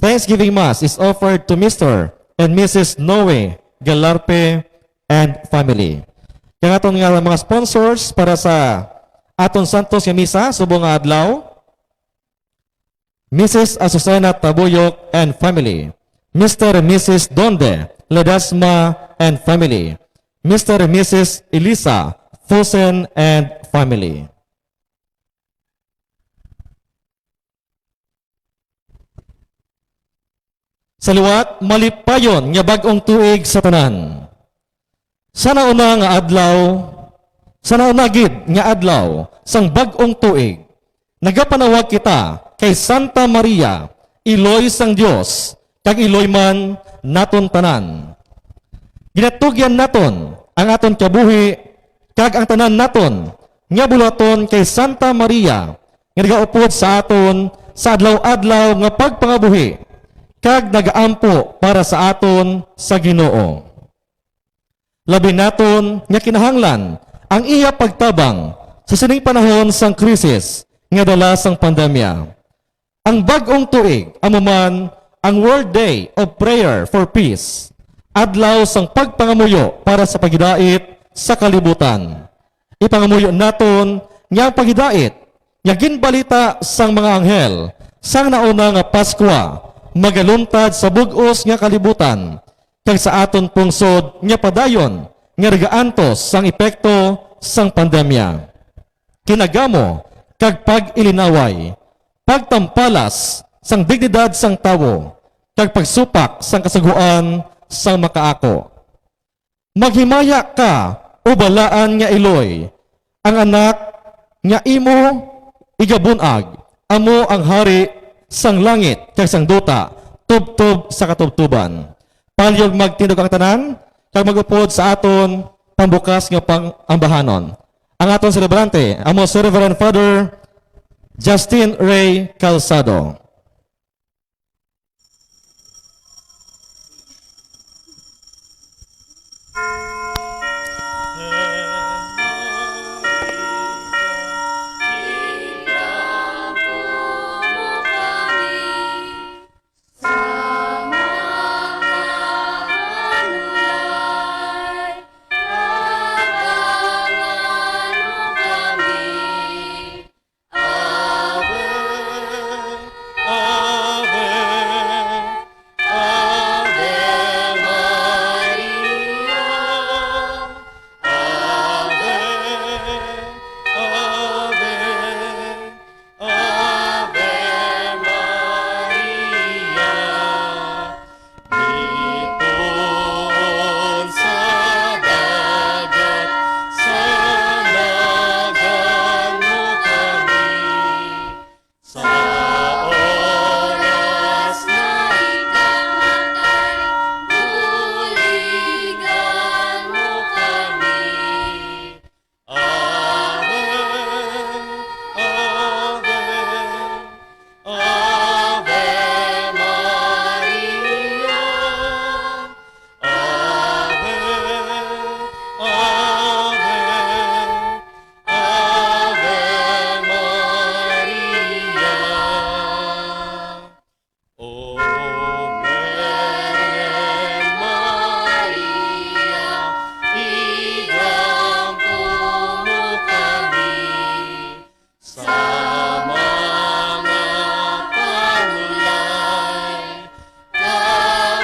Thanksgiving Mass is offered to Mister and Missus Noe Galarpe and family. Kag aton nga mga sponsors para sa aton santos nga misa subong nga adlaw, Missus Azucena Tabuyok and family, Mister and Missus Donde Ledesma and family, Mister and Missus Elisa Fusen and family. Sa liwat, malipayon nga bag-ong tuig sa tanan. Sa nauna nga adlaw, Sa nauna gid nga adlaw sang bag-ong tuig, nagapanawag kita kay Santa Maria, iloy sang Dios, kag iloy man naton tanan. Ginatugyan naton ang aton kabuhi kag ang tanan naton nga buluhaton kay Santa Maria nga nagaupod sa aton sa adlaw-adlaw nga pagpangabuhi kag nagaampo para sa aton sa Ginoo. Labi naton nga kinahanglan ang iya pagtabang sa sining panahon sang krisis nga dala sang pandemya. Ang bag-ong tuig amo man ang World Day of Prayer for Peace, adlaw sang pagpangamuyo para sa paghidait sa kalibutan. Ipangamuyo naton nga ang paghidait nga ginbalita sang mga anghel sang nauna nga Paskwa magaluntad sa bug-os nga kalibutan kag sa aton pungsod nga padayon nga nagaantos sang epekto sang pandemya. Kinagamo kag pag-ilinaway, pagtampalas sang dignidad sang tawo, kag pagsupak sang kasugoan sang makaako. Maghimaya ka, o balaan nga iloy, ang anak nga imo igabun-ag, amo ang hari sang langit kag sang duta, tubtob sa katubtoban. Palihog magtindog ang tanan, kag mag-upod sa aton pambukas nga pang-ambahanon. Ang aton selebrante amo si Reverend Father Justin Ray Calzado. Ipon sa dagat, sa nagan mo kami. Sa oras nga ikamatay, buligan mo kami. Ave, Ave, Ave Maria. Ave, Ave, Ave Maria. O Birhen Maria, igampo mo kami sa mga panulay,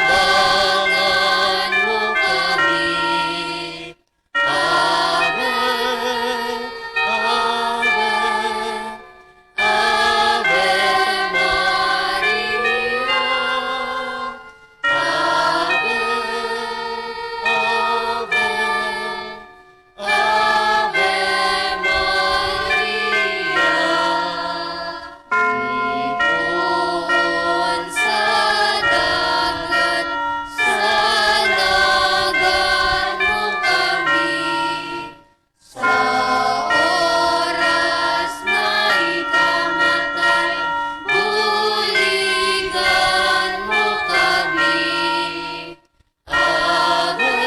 tabangan mo kami. Ave, Ave, Ave Maria. Ave, Ave, Ave Maria. Ipon sa dagat, sa nagan mo kami. Sa oras nga ikamatay, buligan mo kami. Ave,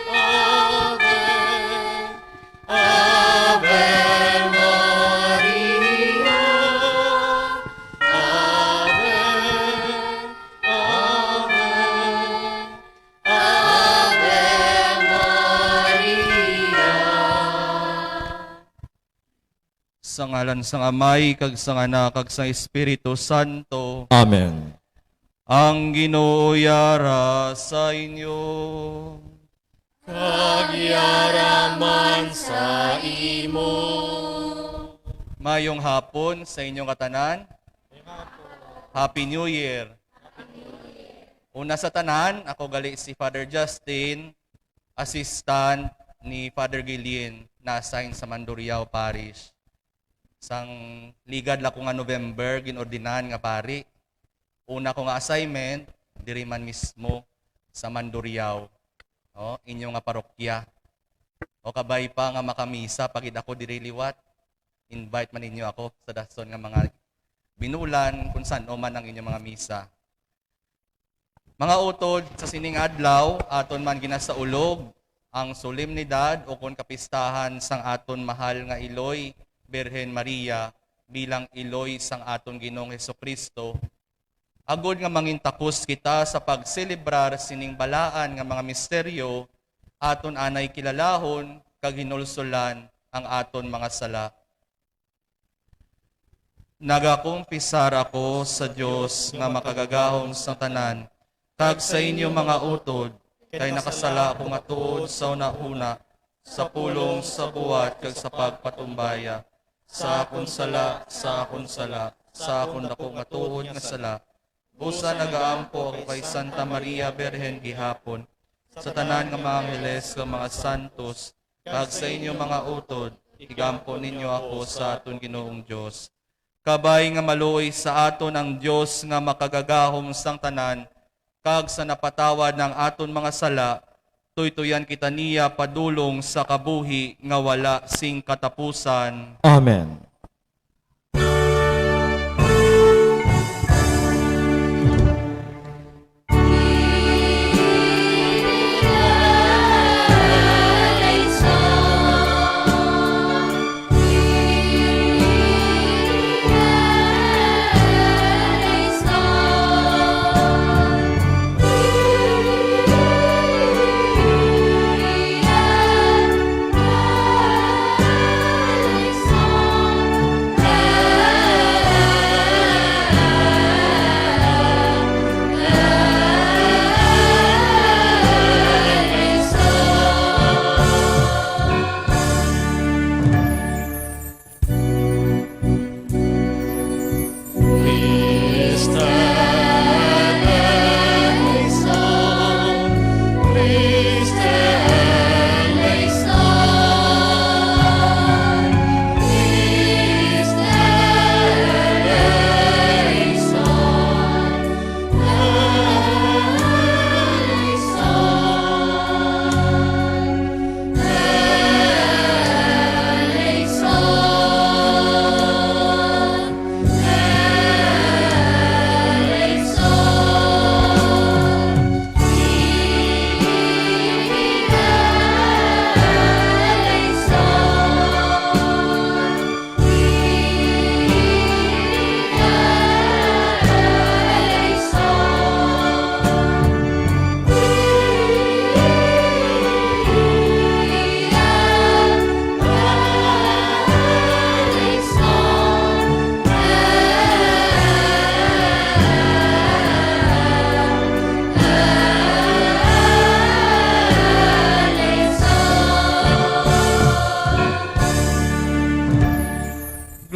Ave, Ave Maria. Ave, Ave, Ave Maria. Sa ngalan sang Amay, kag sang Anak, kag sang Espiritu Santo. Amen. Ang Ginoo yara sa inyo. Kag yara man sa imo. Mayong hapon sa inyong katanan. Happy New Year. Una sa tanan, ako gali si Father Justin, assistant ni Father Guillen na-assign sa Mandurriao Parish. Sang ligad lang ko nga November, ginordinan nga pari. Una ko nga assignment, diri man mismo sa Mandurriao, no? Inyo nga parokya. O kabay pa nga makamisa pa gid ako diri liwat. Invite man ninyo ako sa dason nga mga binulan, kung san-o man ang inyong mga misa. Mga utod, sa sining adlaw, aton man ginasaulog ang solemnidad o kon kapistahan sang aton mahal nga Iloy, Birhen Maria, bilang Iloy sang aton Ginoong Jesu-Cristo. Agod nga mangintakos kita sa pagselebrar sining balaan nga mga misteryo, aton anay kilalahon kag hinulsolan ang aton mga sala. Nagakumpisar ako sa Dios nga Makagagahom sang tanan, kag sa inyo, mga utod, kay nakasala ako matuod sa hunahuna, sa pulong, sa buhat, kag sa pagpatumbaya, sa akon sala, sa akon sala, sa akon daku nga tuod nga sala. Busa nagaampo ako kay Santa Maria Birhen gihapon, sa tanan nga mga angeles kag mga santos, kag sa inyo, mga utod, igampo ninyo ako sa aton Ginoong Dios. Kabay nga maluoy sa aton ang Dios nga Makagagahom sang tanan, kag sa napatawad na ang aton mga sala, tuytuyan kita niya padulong sa kabuhi nga wala sing katapusan. Amen.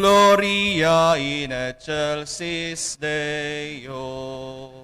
Gloria in excelsis Deo.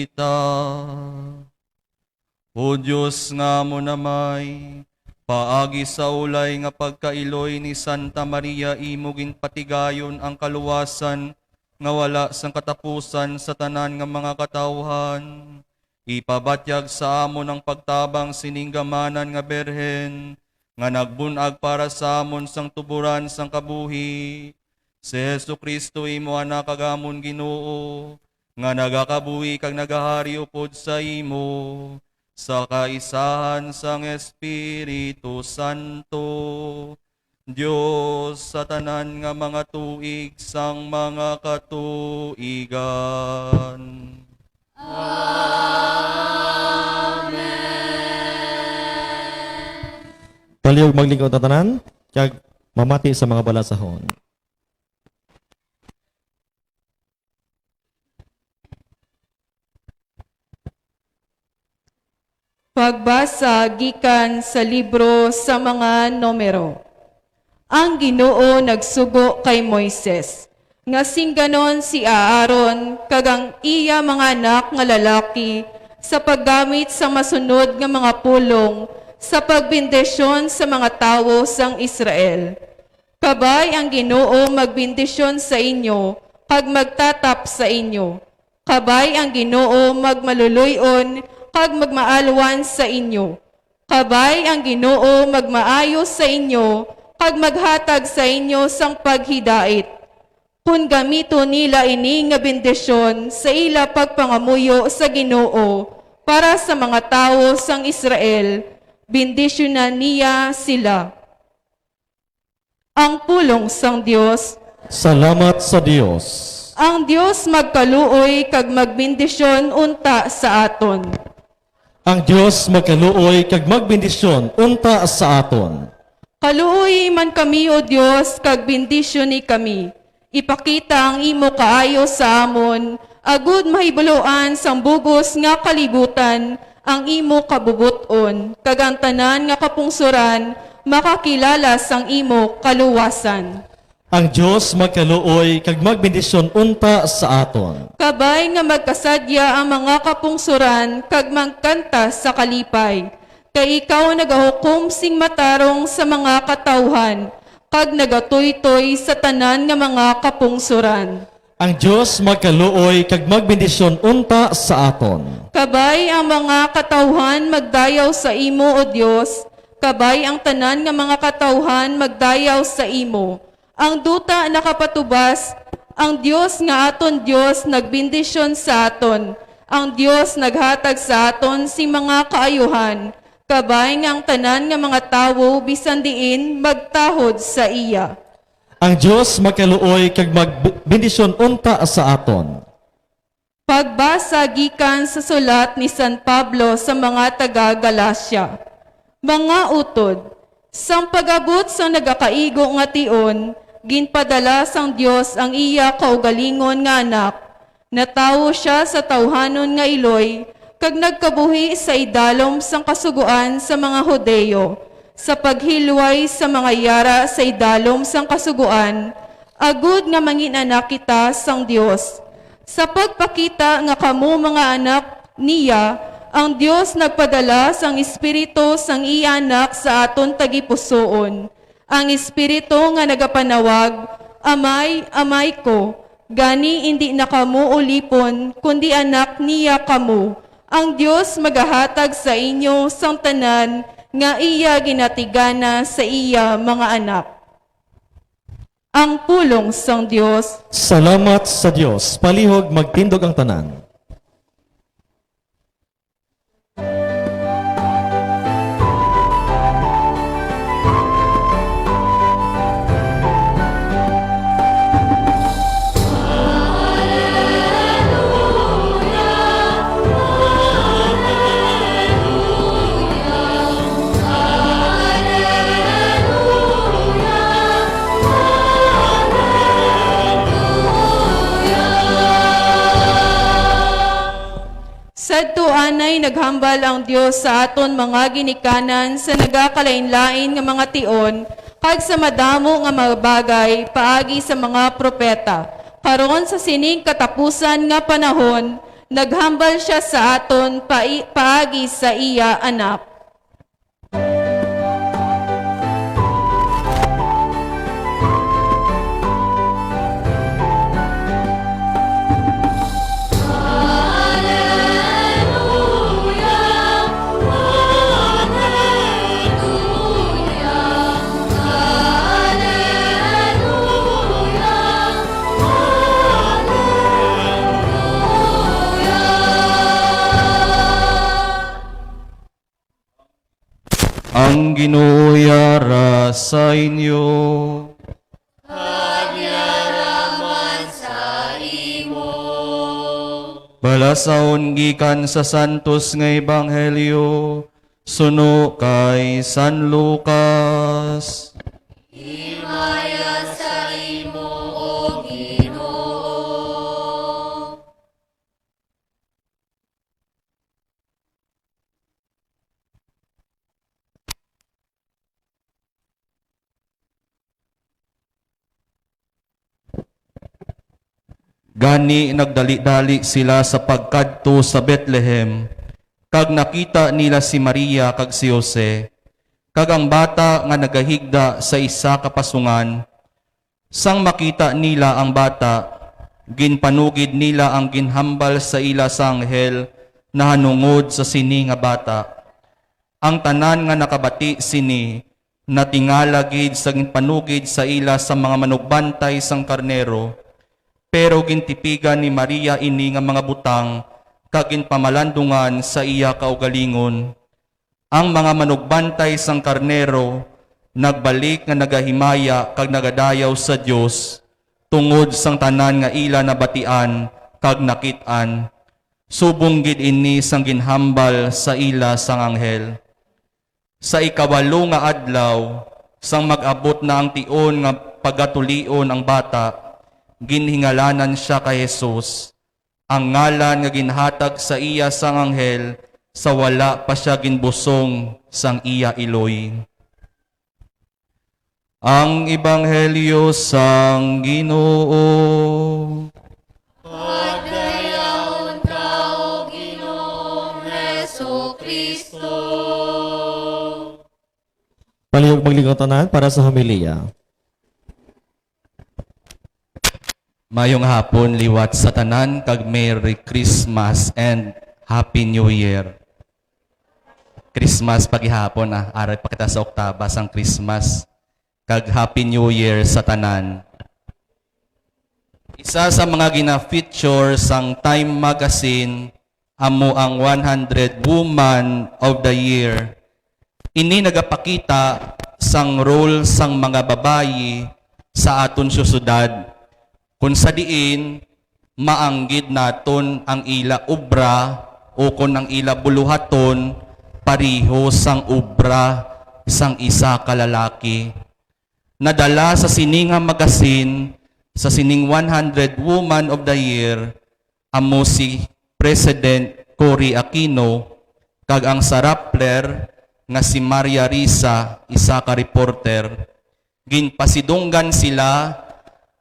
kita. O Dios nga amon Amay, paagi sa ulay nga pagkailoy ni Santa Maria imo ginpatigayon ang kaluwasan nga wala sang katapusan sa tanan nga mga katawuhan, ipabatyag sa amon ang pagtabang sining gamanan nga Birhen nga nagbun-ag para sa amon sang tuboran sang kabuhi, si Jesu-Cristo, imo Anak kag amon Ginoo, nga nagakabuhi kag nagahari upod sa imo, sa kaisahan sang Espiritu Santo, Dios sa tanan nga mga tuig sang mga katuigan. Amen. Palihog maglingkod ang tanan, kag mamati sa mga balasahon. Pagbasa gikan sa libro sa mga Numero. Ang Ginoo nagsugo kay Moises nga singganon si Aaron kag ang iya mga anak nga lalaki sa paggamit sa masunod nga mga pulong sa pagbendisyon sa mga tawo sang Israel. Kabay ang Ginoo magbendisyon sa inyo kag magtatap sa inyo. Kabay ang Ginoo magmaluloy-on kag magmaalwan sa inyo. Kabay ang Ginoo magmaayo sa inyo kag maghatag sa inyo sang paghidait. Kon gamiton nila ini nga bendisyon sa ila pagpangamuyo sa Ginoo para sa mga tawo sang Israel, bendisyonan niya sila. Ang pulong sang Dios. Salamat sa Dios. Ang Dios magkaluoy kag magbendisyon unta sa aton. Ang Dios magkaluoy kag magbendisyon unta sa aton. Kaluoyi man kami, O Dios, kag bendisyoni kami. Ipakita ang imo kaayo sa amon, agud mahibaluan sang bug-os nga kalibutan ang imo kabubot-on, kag ang tanan nga kapungsoran makakilala sang imo kaluwasan. Ang Dios magkaluoy kag magbendisyon unta sa aton. Kabay nga magkasadya ang mga kapungsoran kag magkanta sa kalipay, kay ikaw nagahukom sing matarong sa mga katawuhan, kag nagatuytoy sa tanan nga mga kapungsoran. Ang Dios magkaluoy kag magbendisyon unta sa aton. Kabay ang mga katawuhan magdayaw sa imo, O Dios, kabay ang tanan nga mga katawuhan magdayaw sa imo. Ang duta nakapatubas, ang Dios nga aton Dios nagbendisyon sa aton, ang Dios naghatag sa aton sing mga kaayuhan, kabay nga ang tanan nga mga tawo bisan diin magtahod sa iya. Ang Dios magkaluoy kag magbendisyon unta sa aton. Pagbasa gikan sa sulat ni San Pablo sa mga taga-Galacia. Mga utod, sang pag-abot sang nagakaigo nga tion, ginpadala sang Dios ang iya kaugalingon nga Anak. Natawo sia sa tawhanon nga iloy, kag nagkabuhi sa idalom sang kasugoan sa mga Judio, sa paghilway sa mga yara sa idalom sang kasugoan, agud nga mangin-anak kita sang Dios. Sa pagpakita nga kamo mga anak niya, ang Dios nagpadala sang Espiritu sang iya Anak sa aton tagipusoon, ang Espiritu nga nagapanawag, "Amay, Amay ko." Gani, indi na kamo ulipon, kundi anak niya kamo. Ang Dios magahatag sa inyo sang tanan nga iya ginatigana sa iya mga anak. Ang pulong sang Dios. Salamat sa Dios. Palihog magtindog ang tanan. Sadto anay naghambal ang Dios sa aton mga ginikanan sa nagakalainlain nga mga tion kag sa madamo nga mga bagay paagi sa mga propeta. Karon, sa sining katapusan nga panahon, Naghambal sia sa aton pai-, paagi sa iya Anak. Ang Ginoo yara sa inyo. Kag yara man sa imo. Balasahon gikan sa Santos nga Ebanghelyo suno kay San Lucas. Himaya sa imo, O Ginoo. Gani nagdali-dali sila sa pagkadto sa Betlehem, kag nakita nila si Maria kag si Jose, kag ang bata nga nagahigda sa isa ka pasungan. Sang makita nila ang bata, ginpanugid nila ang ginhambal sa ila sa anghel nahanungod sa sini nga bata. Ang tanan nga nakabati sini natingala gid sa ginpanugid sa ila sa mga manugbantay sang karnero, pero gintipigan ni Maria ini nga mga butang kag ginpamalandungan sa iya kaugalingon. Ang mga manugbantay sang karnero nagbalik nga nagahimaya kag nagadayaw sa Dios tungod sang tanan nga ila nabatian kag nakit-an, subong gid ini sang ginhambal sa ila sang anghel. Sa ikawalo nga adlaw, sang mag-abot na ang tion nga pagatulion ang bata, ginhingalanan sia kay Jesus, ang ngalan nga ginhatag sa iya sang anghel sa wala pa sia ginbusong sang iya iloy. Ang Ebanghelyo sang Ginoo. Pagdayaon ka, O Ginoong Jesu-Cristo. Palihog magligong tanan para sa homilya. Mayong hapon liwat sa tanan, kag Merry Christmas and Happy New Year. Christmas pagihapon, ah. Aray pa kita sa oktaba sang Christmas. Kag Happy New Year sa tanan. Isa sa mga gina-feature sang Time Magazine amo ang one hundred Woman of the Year. Ini nagapakita sang role sang mga babayi sa aton syosyedad, kon sa diin maanggid naton ang ila obra ukon ang ila buluhaton pareho sang obra sang isa ka lalaki. Nadala sa sini nga magazine sa sining one hundred Woman of the Year amo si President Cory Aquino kag ang sa Rappler nga si Maria Risa, isa ka reporter. Ginpasidunggan sila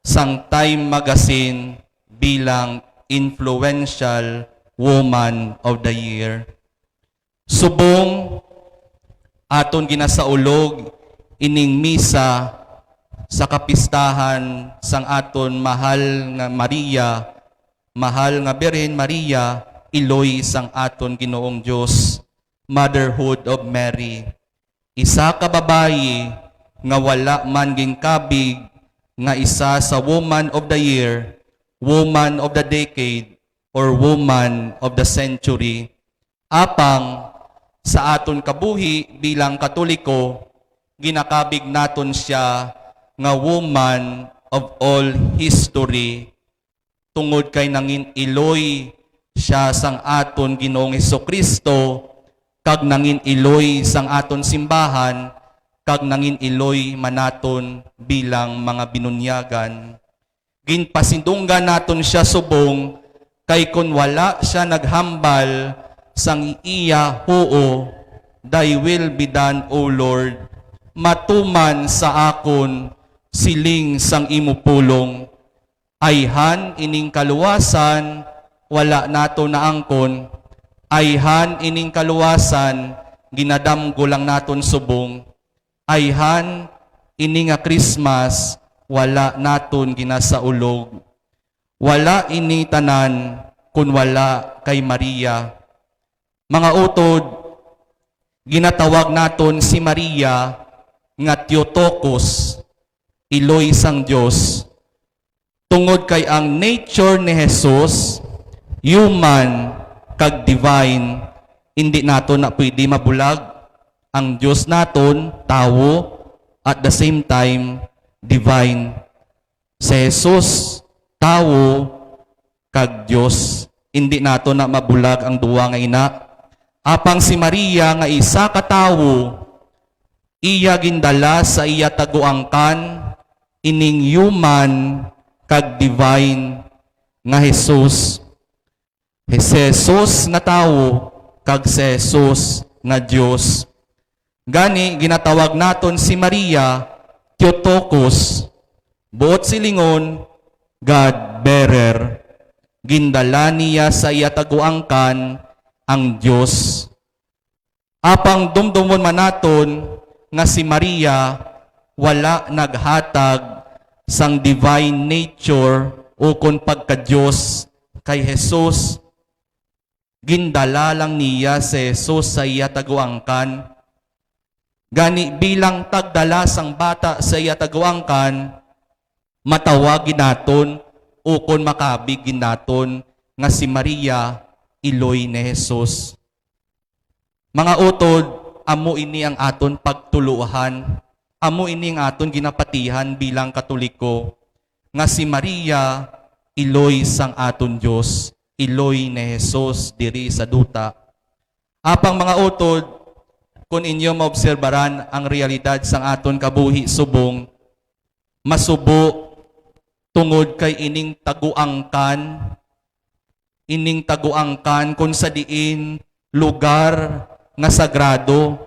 sang Time Magazine bilang Influential Woman of the Year. Subong aton ginasaulog ining misa sa kapistahan sang aton mahal nga Maria, mahal nga Birhen Maria, iloy sang aton Ginoong Dios, Motherhood of Mary. Isa ka babayi nga wala man ginkabig nga isa sa Woman of the Year, Woman of the Decade, or Woman of the Century. Apang sa aton kabuhi bilang Katoliko, ginakabig naton sia nga Woman of all history, tungod kay nangin-iloy sia sang aton Ginoong Jesu-Cristo, kag nangin-iloy sang aton simbahan, kag nangin-iloy man naton bilang mga binunyagan. Ginpasidunggan naton sia subong, kay kon wala sia naghambal sang iya huo, "Thy will be done, O Lord," matuman sa akon, siling sang imo pulong. Ayhan ining kaluwasan wala naton naangkon, ayhan ining kaluwasan ginadamgo lang naton subong, ayhan ini nga Christmas wala naton ginasaulog. Wala ini tanan kun wala kay Maria. Mga utod, ginatawag naton si Maria nga Theotokos, iloy sang Dios. Tungod kay ang nature ni Jesus, human kag divine, hindi naton na pwede mabulag. Ang Dios naton, tawo, at the same time, divine. Si Jesus, tawo, kag Dios. Hindi naton na mabulag ang duwa nga ina. Apang si Maria nga isa ka tawo, iya gindala sa iya taguangkan ining human kag divine nga Jesus. Si Jesus nga tawo kag si Jesus nga Dios. Gani, ginatawag naton si Maria Theotokos, buot silingon, God bearer. Gindala niya sa iya taguangkan ang Dios. Apang dumdumon man naton nga si Maria wala naghatag sang divine nature ukon pagka-Dios kay Jesus. Gindala lang niya si Jesus sa iya taguangkan. Gani, bilang tagdala sang bata sa iya taguangkan, matawag gid naton ukon makabig gid naton nga si Maria, iloy ni Jesus. Mga utod, amo ini ang aton pagtuluohan, amo ini ang aton ginapatihan bilang Katoliko, nga si Maria iloy sang aton Dios, iloy ni Jesus diri sa duta. Apang mga utod, kun inyo maobserbaran ang realidad sang aton kabuhi subong, masubo tungod kay ining taguangkan, ining taguangkan kung sa diin lugar nga sagrado,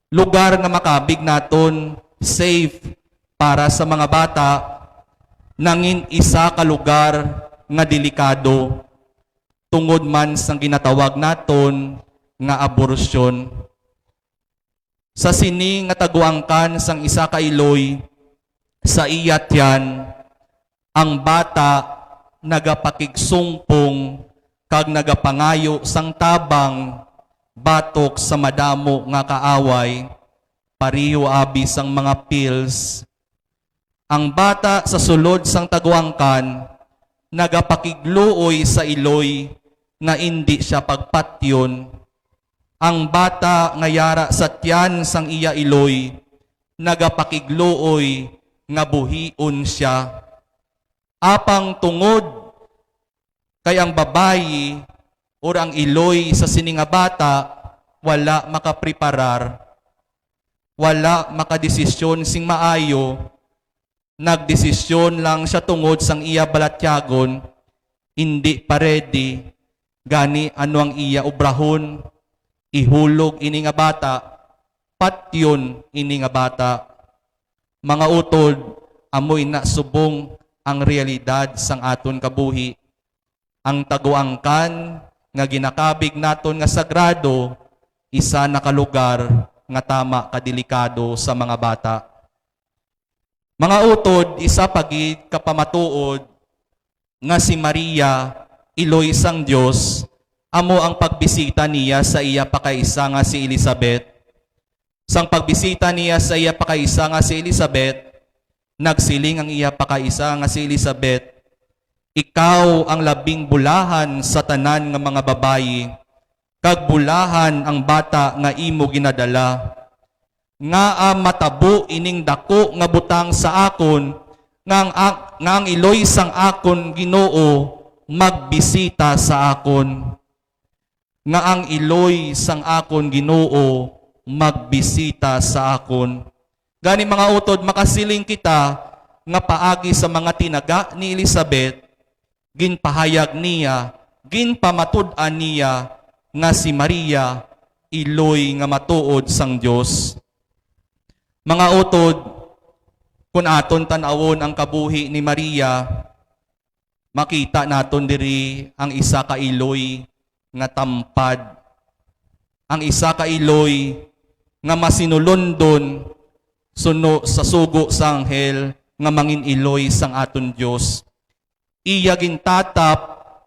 lugar nga makabig naton safe para sa mga bata, nangin isa ka lugar nga delikado tungod man sang ginatawag naton nga abortion. Sa sini nga taguangkan sang isa ka iloy sa iya tiyan, ang bata nagapakigsungpong kag nagapangayo sang tabang batok sa madamo nga kaaway, pareho abi sang mga pills. Ang bata sa sulod sang taguangkan nagapakigluoy sa iloy nga indi sia pagpatyon. Ang bata nga yara sa tiyan sang iya iloy nagapakigluoy nga buhion sia. Apang tungod kay ang babayi or ang iloy sa sini nga bata wala makapreparar, wala makadesisyon sing maayo, nagdesisyon lang sia tungod sang iya balatyagon, indi pa ready, gani ano ang iya obrahon? Ihulog ini nga bata, patyon ini nga bata. Mga utod, amo ina subong ang realidad sang aton kabuhi. Ang taguangkan nga ginakabig naton nga sagrado, isa na ka lugar nga tama ka delikado sa mga bata. Mga utod, isa pa gid ka pamatuod nga si Maria, iloy sang Dios, amo ang pagbisita niya sa iya pakaisa nga si Elizabeth. Sang pagbisita niya sa iya pakaisa nga si Elizabeth, nagsiling ang iya pakaisa nga si Elizabeth, "Ikaw ang labing bulahan sa tanan nga mga babayi, kag bulahan ang bata nga imo ginadala. Ngaa matabo ining daku nga butang sa akon, nga ang, nga ang iloy sang akon Ginoo magbisita sa akon?" Nga ang iloy sang akon Ginoo magbisita sa akon. Gani, mga utod, makasiling kita nga paagi sa mga tinaga ni Elizabeth, ginpahayag niya, ginpamatud-an niya nga si Maria iloy nga matuod sang Dios. Mga utod, kun aton tan-awon ang kabuhi ni Maria, Makita naton diri ang isa ka iloy nga tampad, ang isa ka iloy nga masinulondon suno sa sugo sa anghel nga mangin-iloy sang aton Dios. Iya gintatap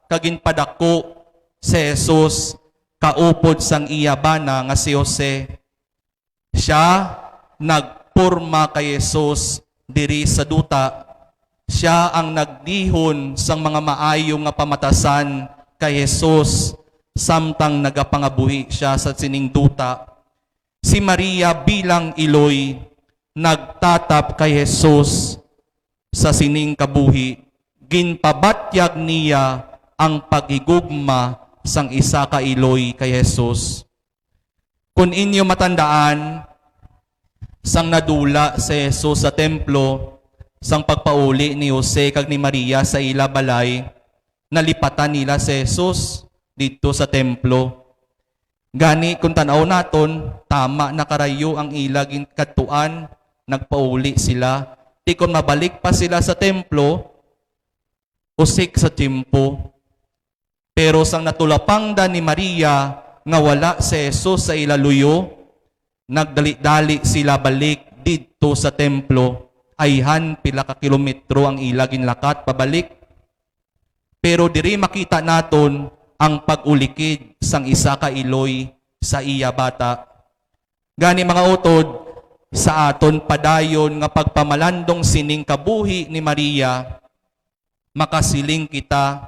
kag ginpadako si Jesus kaupod sang iya bana nga si Jose. Sia nagporma kay Jesus diri sa duta. Sia ang nagdihon sang mga maayo nga pamatasan kay Jesus samtang nagapangabuhi sia sa sining duta. Si Maria bilang iloy nagtatap kay Jesus sa sining kabuhi. Ginpabatyag niya ang paghigugma sang isa ka iloy kay Jesus. Kun inyo matandaan, sang nadula si Jesus sa templo, sang pagpauli ni Jose kag ni Maria sa ila balay, nalipatan nila si Jesus didto sa templo. Gani, kung tan-aw naton, tama na karayo ang ila ginkadtuan, nagpauli sila. Ti kon mabalik pa sila sa templo, usik sa tiyempo. Pero sang natulapangdan ni Maria nga wala si Jesus sa ila luyo, nagdali-dali sila balik didto sa templo. Ayhan pila ka kilometro ang ila ginlakat pabalik. Pero diri makita naton ang pag-ulikid sang isa ka iloy sa iya bata. Gani, mga utod, sa aton padayon nga pagpamalandong sining kabuhi ni Maria, makasiling kita,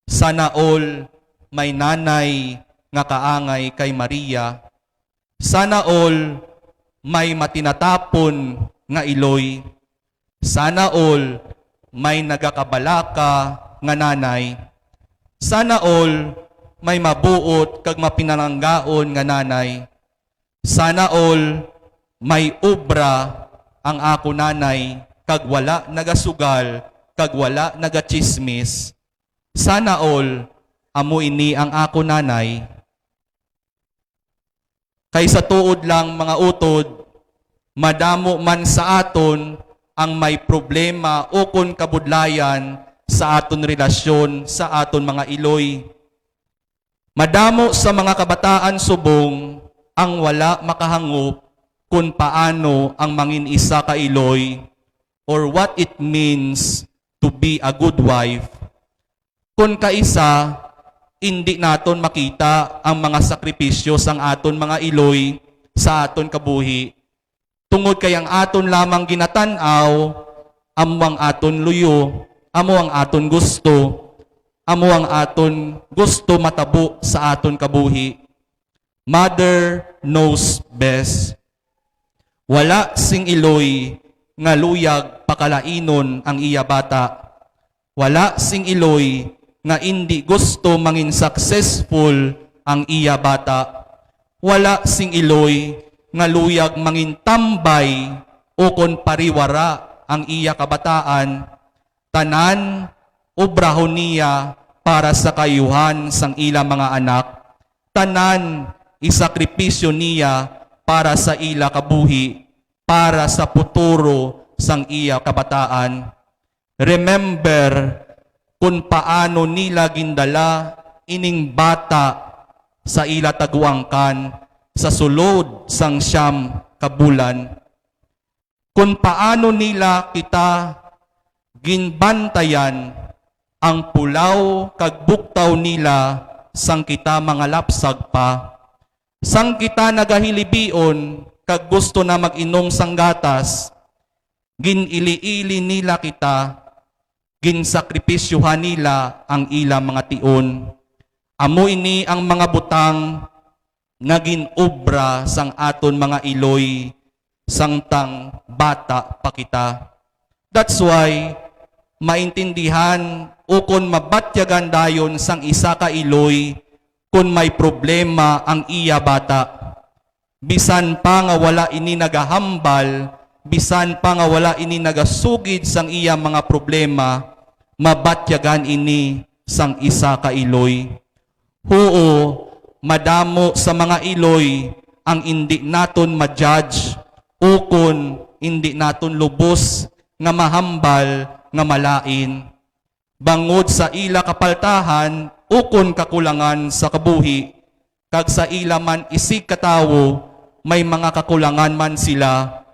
"Sana all may nanay nga kaangay kay Maria. Sana all may matinatapon nga iloy. Sana all may nagakabalaka nga nanay. Sana all may mabuot kag mapinalanggaon nga nanay. Sana all may obra ang ako nanay, kag wala nagasugal, kag wala nagatsismis. Sana all amo ini ang ako nanay." Kay sa tuod lang, mga utod, madamo man sa aton ang may problema ukon kabudlayan sa aton relasyon sa aton mga iloy. Madamo sa mga kabataan subong ang wala makahangop kon paano ang mangin-isa ka iloy, or what it means to be a good wife. Kon kaisa, indi naton makita ang mga sakripisyo sang aton mga iloy sa aton kabuhi, tungod kay ang aton lamang ginatan-aw amo ang aton luyo, amo ang aton gusto, amo ang aton gusto matabo sa aton kabuhi. Mother knows best. Wala sing iloy nga luyag pakalainon ang iya bata. Wala sing iloy nga indi gusto mangin successful ang iya bata. Wala sing iloy nga luyag mangin tambay ukon pariwara ang iya kabataan. Tanan obrahon niya para sa kaayuhan sang ila mga anak. Tanan isakripisyo niya para sa ila kabuhi, para sa puturo sang iya kabataan. Remember kon paano nila gindala ining bata sa ila taguangkan sa sulod sang siyam ka bulan. Kon paano nila kita ginbantayan ang pulaw kag buktaw nila sang kita mangalapsag pa. Sang kita nagahilibion kag gusto na mag-inom sang gatas, gin-ili-ili nila kita, ginsakripisyuhan nila ang ila mga tion. Amo ini ang mga butang nga gin-obra sang aton mga iloy sangtang bata pa kita. That's why maintindihan ukon mabatyagan dayon sang isa ka iloy kon may problema ang iya bata. Bisan pa nga wala ini nagahambal, bisan pa nga wala ini nagasugid sang iya mga problema, mabatyagan ini sang isa ka iloy. Huo, madamo sa mga iloy ang indi naton ma-judge ukon indi naton lubos nga mahambal nga malain. bangod sa ila kapaltahan ukon kakulangan sa kabuhi, kag sa ila man isigkatawo may mga kakulangan man sila,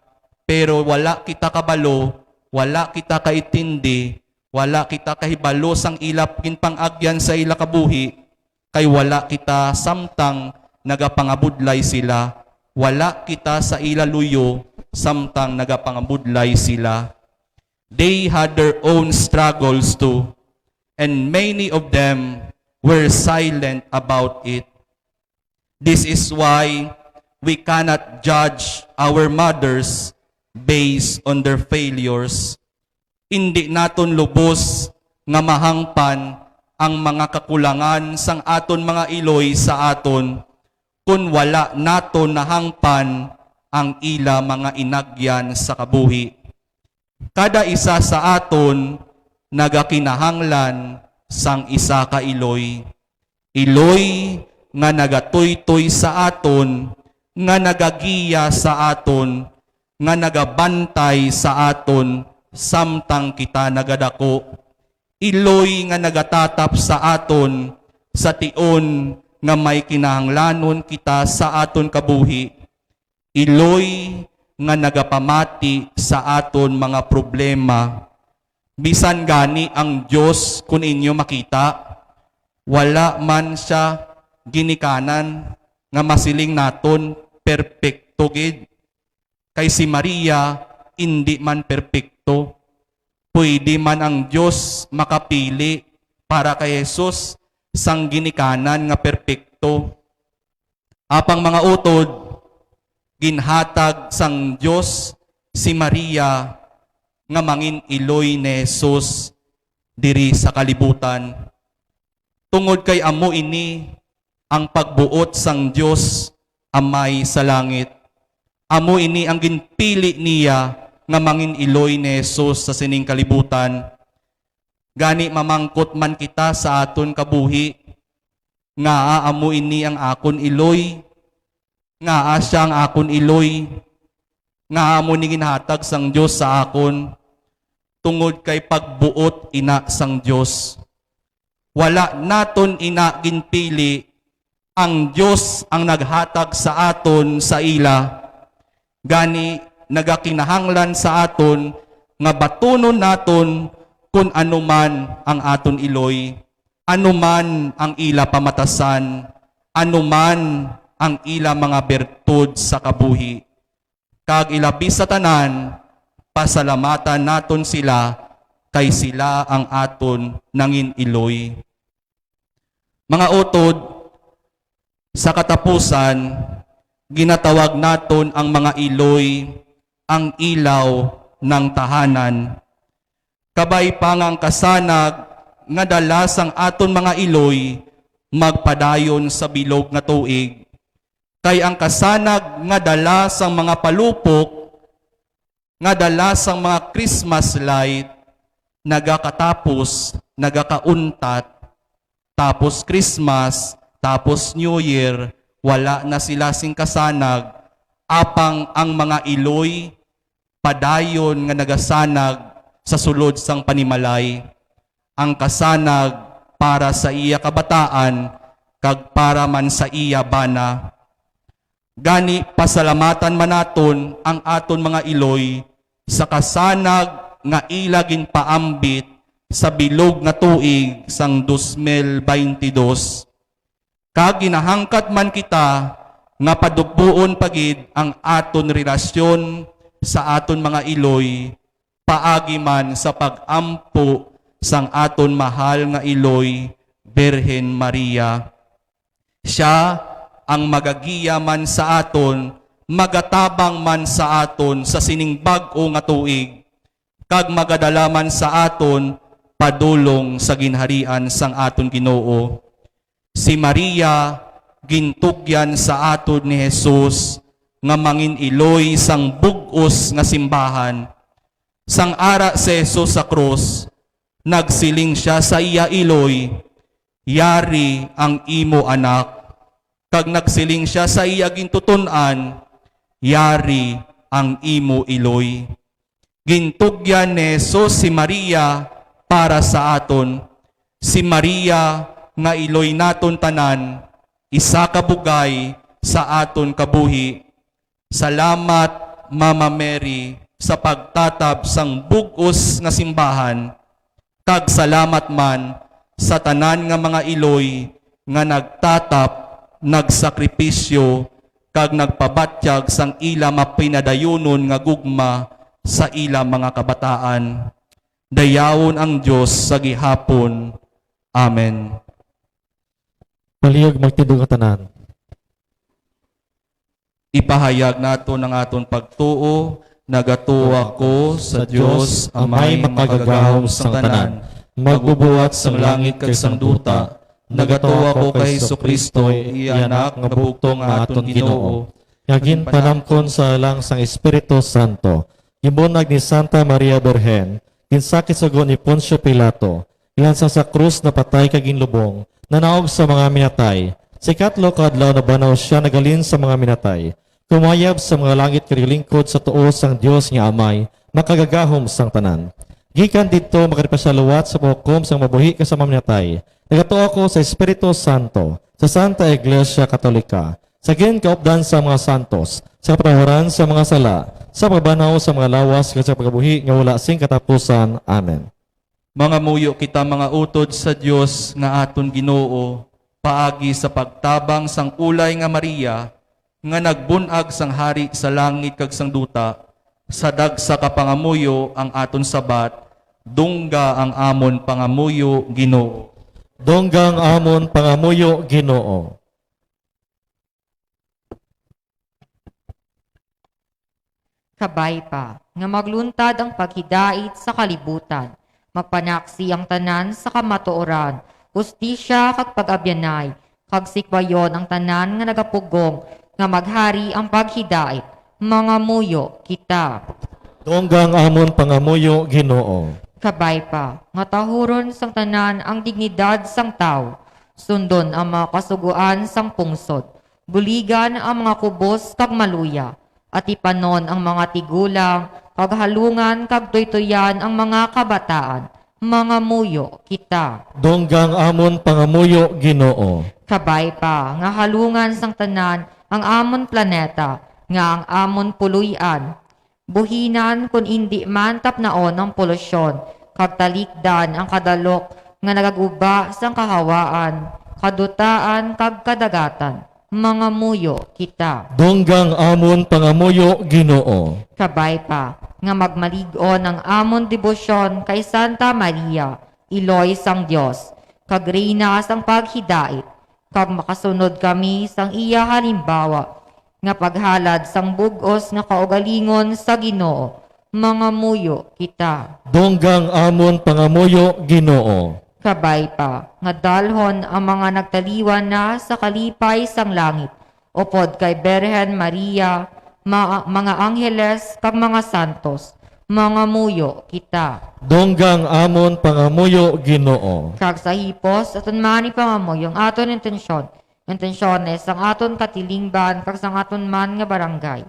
pero wala kita kabalo, wala kita kaintindi, wala kita kahibalo sang ila ginpang-agyan sa ila kabuhi, kay wala kita samtang nagapangabudlay sila, wala kita sa ila luyo samtang nagapangabudlay sila. They had their own struggles too, and many of them were silent about it. This is why we cannot judge our mothers based on their failures. Indi naton lubos nga mahangpan ang mga kakulangan sang aton mga iloy sa aton kon wala naton nahangpan ang ila mga inagyan sa kabuhi. Kada isa sa aton nagakinahanglan sang isa ka iloy. Iloy nga nagatuytoy sa aton, nga nagagiya sa aton, nga nagabantay sa aton samtang kita nagadako. Iloy nga nagatatap sa aton sa tion nga may kinahanglanon kita sa aton kabuhi. Iloy nga nagapamati sa aton mga problema. Bisan gani ang Dios, kun inyo makita, wala man sia ginikanan nga masiling naton perpekto gid. Kay si Maria indi man perpekto. Pwede man ang Dios makapili para kay Jesus sang ginikanan nga perpekto. Apang, mga utod, ginhatag sang Dios si Maria nga mangin-iloy ni Jesus diri sa kalibutan, tungod kay amo ini ang pagbuot sang Dios Amay sa langit. Amo ini ang ginpili niya nga mangin-iloy ni Jesus sa sining kalibutan. Gani, mamangkot man kita sa aton kabuhi, "Ngaa amo ini ang akon iloy? Ngaa sia ang akon iloy? Ngaa amo ni ginhatag sang Dios sa akon?" Tungod kay pagbuot ina sang Dios. Wala naton ina ginpili, ang Dios ang naghatag sa aton sa ila. Gani, nagakinahanglan sa aton nga batunon naton kun ano man ang aton iloy, ano man ang ila pamatasan, ano man ang ila mga bertud sa kabuhi. Kag ilabi sa tanan, pasalamatan naton sila, kay sila ang aton nangin-iloy. Mga utod, sa katapusan, ginatawag naton ang mga iloy ang ilaw ng tahanan. Kabay pa nga ang kasanag nga dala sang aton mga iloy magpadayon sa bilog nga tuig, kay ang kasanag nga dala sang mga palupok, nga dala sang mga Christmas light, nagakatapos, nagakauntat, tapos Christmas, tapos New Year, wala na sila sing kasanag, apang ang mga iloy padayon nga nagasanag sa sulod sang panimalay, ang kasanag para sa iya kabataan kag para man sa iya bana. Gani, pasalamatan man naton ang aton mga iloy sa kasanag nga ila ginpaambit sa bilog nga tuig sang dos mil baynte dos. Kag ginahangkat man kita nga padugboon pa gid ang aton relasyon sa aton mga iloy, paagi man sa pag-ampo sang aton mahal nga iloy, Birhen Maria. Sia ang magagiya man sa aton, magatabang man sa aton sa sining bag-o nga tuig, kag magadala man sa aton padulong sa ginharian sang aton Ginoo. Si Maria gintugyan sa aton ni Jesus nga mangin-iloy sang bug-os nga simbahan. Sang ara si Jesus sa krus, nagsiling sia sa iya iloy, "Yari ang imo anak." Kag nagsiling sia sa iya gintuton-an, "Yari ang imo iloy." Gintugyan ni Jesus si Maria para sa aton. Si Maria nga iloy naton tanan, isa ka bugay sa aton kabuhi. Salamat, Mama Mary, sa pagtatab sang bug-os nga simbahan, kag salamat man sa tanan nga mga iloy nga nagtatap, nagsakripisyo, kag nagpabatyag sang ila mapinadayunon nga gugma sa ila mga kabataan. Dayawon ang Dios sa gihapon. Amen. Palihog magtindog ang tanan. Ipahayag naton ang aton pagtuo. Nagatuo ako sa Dios, Amay makagagahom sang tanan, magbubuhat sang langit kag sang duta. Nagatuo ako kay Jesu-Cristo, iya Anak nga bugtong nga aton Ginoo, nga ginpanamkon sa lang sang Espiritu Santo. Ginbunyag ni Santa Maria Birhen, ginsakit sa guwa ni Poncio Pilato, ilansang sa krus, napatay kag ginlubong, nanaog sa mga minatay. Sa ikatlo ka adlaw nabanaw sia naghalin sa mga minatay. Kumayab sa mga langit kag naglingkod sa tuo sang Dios nga Amay, makagagahom sang tanan. Gikan didto makadipasya liwat sa paghukom sang mabuhi kag sa mga minatay. Nagatuo ako sa Espiritu Santo, sa Santa Iglesia Katolika, sa ginkaupdan sa mga santos, sa kapatawaran sa mga sala, sa pagbanaw sa mga lawas, kag sa pagkabuhi nga wala sing katapusan. Amen. Mangamuyo kita, mga utod sa Dios nga aton Ginoo, paagi sa pagtabang sang ulay nga Maria, nga nagbun-ag sang Hari sa langit kag sang duta. Sa dagsa ka pangamuyo ang aton sabat, dungga ang amon pangamuyo, Ginoo. Dungga ang amon pangamuyo, Ginoo. Kabay pa nga magluntad ang paghidait sa kalibutan, magpanaksi ang tanan sa kamatuoran, hustisya kag pag-abyanay, kag sikwayon ang tanan nga nagapugong nga maghari ang paghidait. Mangamuyo kita. Dungga ang amon pangamuyo, Ginoo. Kabay pa nga tahuron sang tanan ang dignidad sang tawo, sundon ang mga kasugoan sang pungsod, buligan ang mga kubos kag maluya, atipanon ang mga tigulang, kag halungan kag tuytuyan ang mga kabataan. Mangamuyo kita. Dungga ang amon pangamuyo, Ginoo. Kabay pa nga halungan sang tanan ang amon planeta, nga ang amon puloy-an, buhinan, kon indi man tapnaon ang polusyon, kag talikdan ang kadalok nga nagaguba sang kahawaan, kadutaan, kag kadagatan. Mangamuyo kita. Dungga ang amon pangamuyo, Ginoo. Kabay pa nga magmalig-on ang amon debosyon kay Santa Maria, Iloy sang Dios, kag Reyna sang paghidait, kag makasunod kami sang iya halimbawa nga paghalad sang bug-os nga kaugalingon sa Ginoo. Mangamuyo kita. Dungga ang amon pangamuyo, Ginoo. Kabay pa nga dalhon ang mga nagtaliwan na sa kalipay sang langit, upod kay Birhen Maria, ma-, mga angheles, kag mga santos. Mangamuyo kita. Dungga ang amon pangamuyo, Ginoo. Kag sa hipos, aton man ipangamuyo ang aton intensyon, intensyones sang aton katilingban, kag sang aton man nga barangay.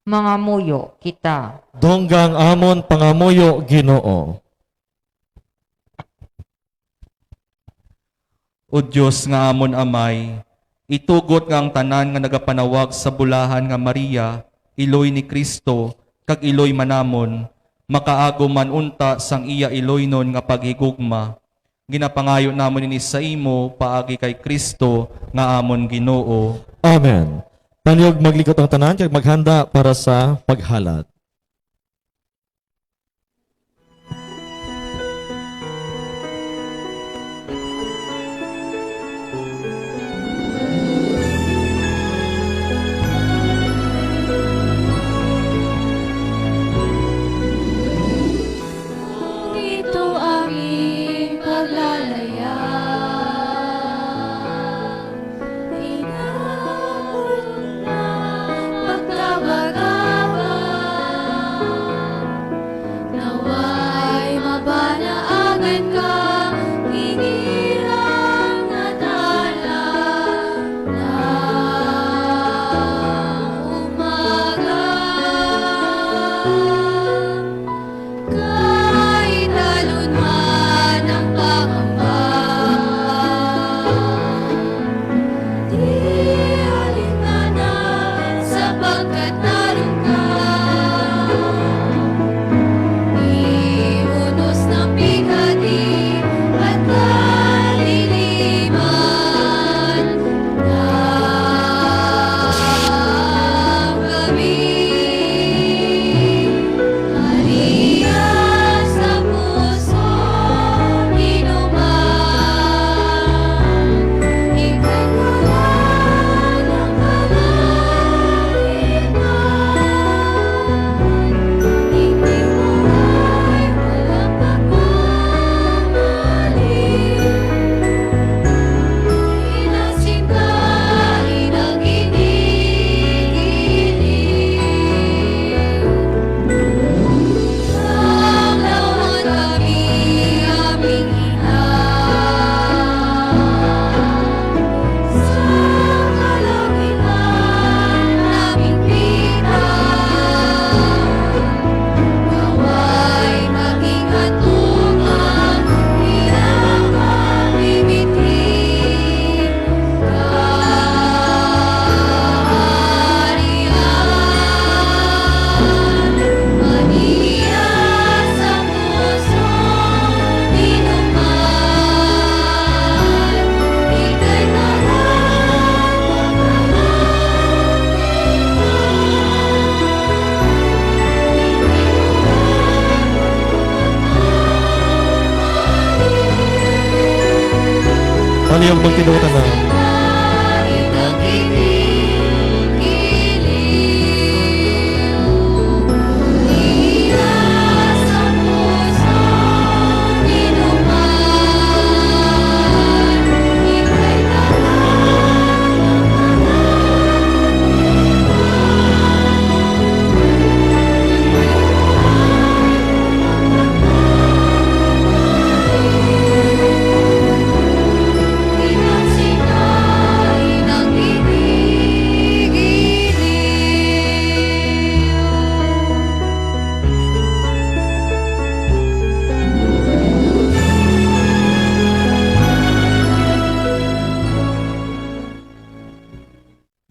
Mangamuyo kita. Dungga ang amon pangamuyo, Ginoo. O Dios nga amon Amay, itugot nga ang tanan nga nagapanawag sa bulahan nga Maria, iloy ni Cristo, kag iloy man namon, makaagom man unta sang iya iloynon nga paghigugma. Ginapangayo namon ini sa imo paagi kay Cristo nga amon Ginoo. Amen. Palihog maglikot ang tanan kag maghanda para sa paghalad. Ito aming paglalayag, inabot na pagkabagaba. Halihog magtinuod na.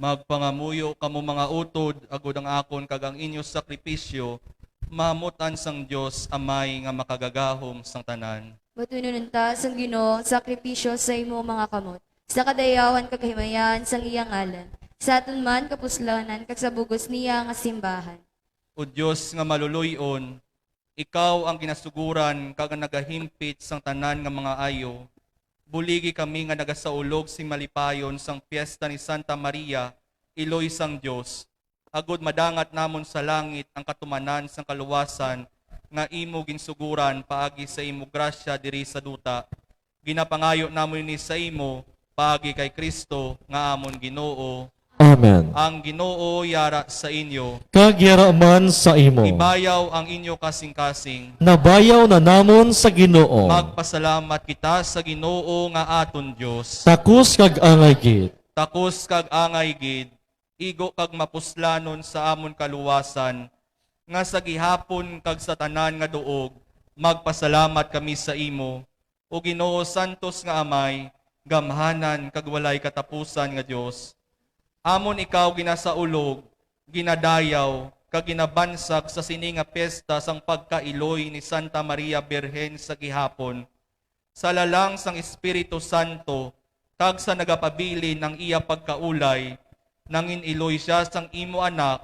Magpangamuyo kamo, mga utod, agod ang akon kag ang inyo sakripisyo mahamut-an sang Dios Amay nga makagagahom sang tanan. Batunon ta sang Ginoo ang sakripisyo sa imo mga kamot, sa kadayawan kag kahimayan sang iya ngalan, sa aton man kapuslanan kag sa bug-os niya nga simbahan. O Dios nga maluloy-on, ikaw ang ginasugoran kag ang nagahimpit sang tanan nga mga ayo. Buligi kami nga nagasaulog sing malipayon sang piesta ni Santa Maria, Iloy sang Dios, agod madangat namon sa langit ang katumanan sang kaluwasan nga imo ginsugoran paagi sa imo grasya diri sa duta. Ginapangayo namon ini sa imo paagi kay Cristo nga amon Ginoo. Amen. Ang Ginoo yara sa inyo. Kag yara man sa imo. Ibayaw ang inyo kasingkasing. Nabayaw na namon sa Ginoo. Magpasalamat kita sa Ginoo nga aton Dios. Takos kag angay gid. Takos kag angay gid, igo kag mapuslanon sa amon kaluwasan, nga sa gihapon kag sa tanan nga duog magpasalamat kami sa imo, O Ginoo, santos nga Amay, gamhanan kag walay katapusan nga Dios. Amon ikaw ginasaulog, ginadayaw, kag ginabansag sa sini nga piesta sang pagkailoy ni Santa Maria Birhen sa gihapon. Sa lalang sang Espiritu Santo kag sa nagapabilin ang iya pagkaulay, nangin-iloy sia sang imo Anak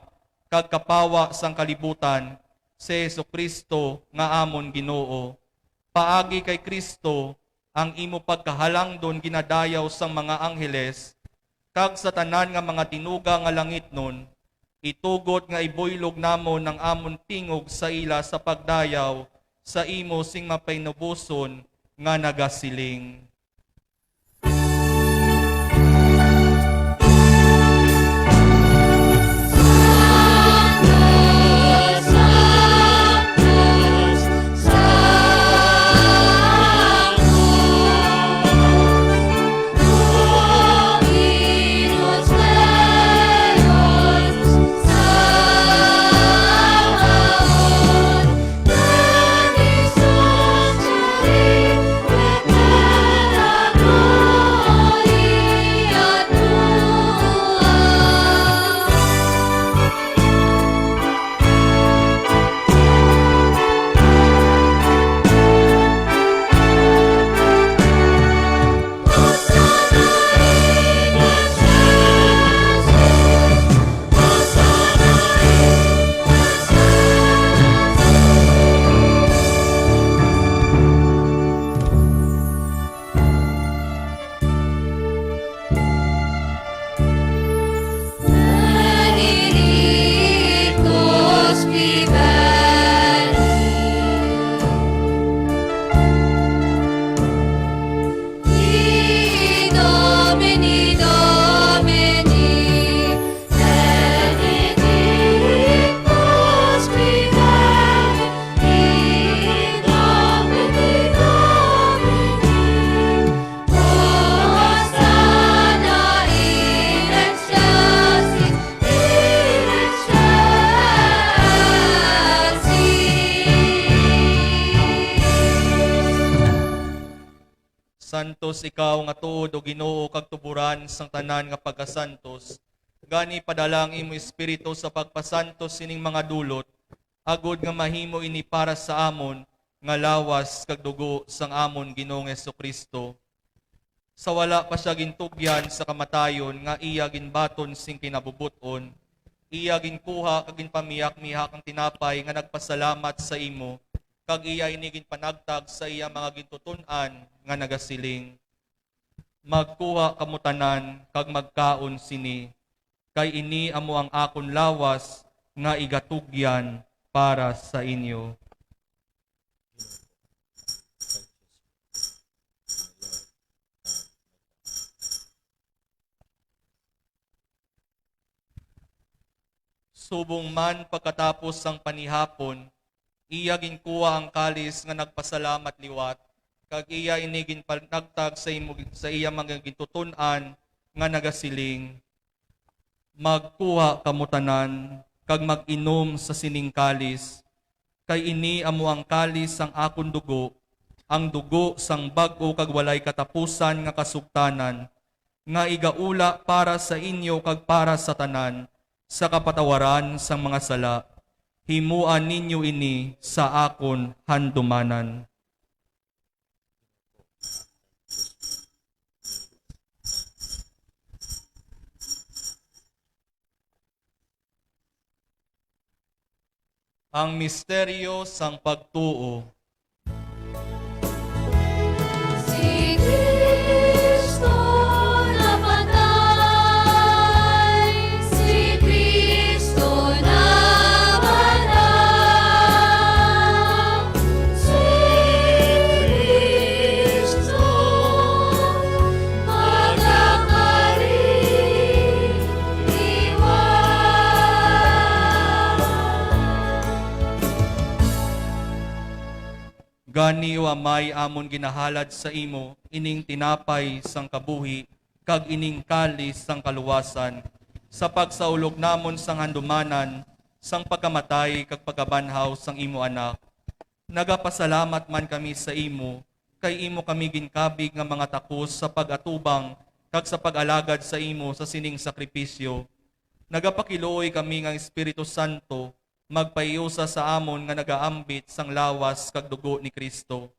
kag Kapawa sang kalibutan, si Jesu-Cristo nga amon Ginoo. Paagi kay Cristo, ang imo pagkahalangdon ginadayaw sang mga angheles, kag sa tanan nga mga tinuga nga langitnon, itugot nga ibuylog namon ang amon tingog sa ila sa pagdayaw sa imo sing mapainuboson nga nagasiling. Santos ikaw nga tuod, O Ginoo, kag tuboran sang tanan nga pagkasantos. Gani, padala ang imo Espiritu sa pagpasantos sining mga dulot, agod nga mahimo ini para sa amon nga lawas kag dugo sang amon Ginoong Jesu-Cristo. Sa wala pa sia gintugyan sa kamatayon nga iya ginbaton sing kinabubot-on, iya ginkuha kag ginpamihak-mihak ang tinapay nga nagpasalamat sa imo, kag iya ini ginpanagtag sa iya mga gintuton-an nga nagasiling, Magkuha kamo tanan kag magkaon sini, kay ini amo ang akon lawas nga igatugyan para sa inyo. Subong man pagkatapos sang panihapon, iya ginkuha ang kalis nga nagpasalamat liwat, kag iya ini ginpanagtag sa imo, sa iya mga gintuton-an, nga nagasiling, "Magkuha kamo tanan, kag mag-inom sa sining kalis, kay ini amo ang kalis sang akon dugo, ang dugo sang bag-o kag walay katapusan nga kasugtanan, nga igaula para sa inyo kag para sa tanan sa kapatawaran sang mga sala. Himoa ninyo ini sa akon handumanan." Ang misteryo sang pagtuo. Si Cristo napatay, si Cristo namatay, si Cristo magkakari. Gani, O Amay, amon ginahalad sa imo ining tinapay sang kabuhi kag ining kalis sang kaluwasan, sa pagsaulog namon sang handumanan sang pagkamatay kag pagkabanhaw sang imo Anak. Nagapasalamat man kami sa imo, kay imo kami ginkabig nga mga takos sa pag-atubang kag sa pag-alagad sa imo sa sining sakripisyo. Nagapakiluoy kami nga ang Espiritu Santo magpahiusa sa amon nga nagaambit sang lawas kag dugo ni Cristo.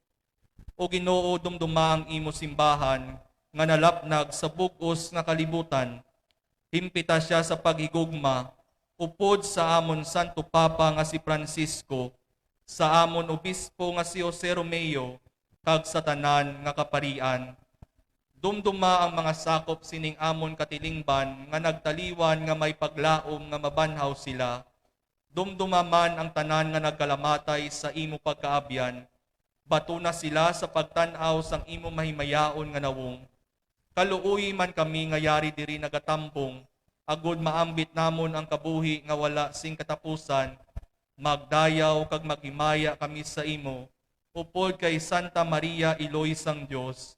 O Ginoo, dumduma ang imo simbahan nga nalapnag sa bug-os nga kalibutan. Himpita sia sa paghigugma upod sa amon Santo Papa nga si Francisco, sa amon Obispo nga si Jose Romeo, kag sa tanan nga kaparian. Dumduma ang mga sakop sining amon katilingban nga nagtaliwan nga may paglaom nga mabanhaw sila. Dumduma man ang tanan nga nagkalamatay sa imo pagkaabyan. Batuna sila sa pagtan-aw sang imo mahimayaon nga nawong. Kaluoyi man kami nga yari diri nagatambong, agod maambit namon ang kabuhi nga wala sing katapusan. Magdayaw kag maghimaya kami sa imo, upod kay Santa Maria, Iloy sang Dios,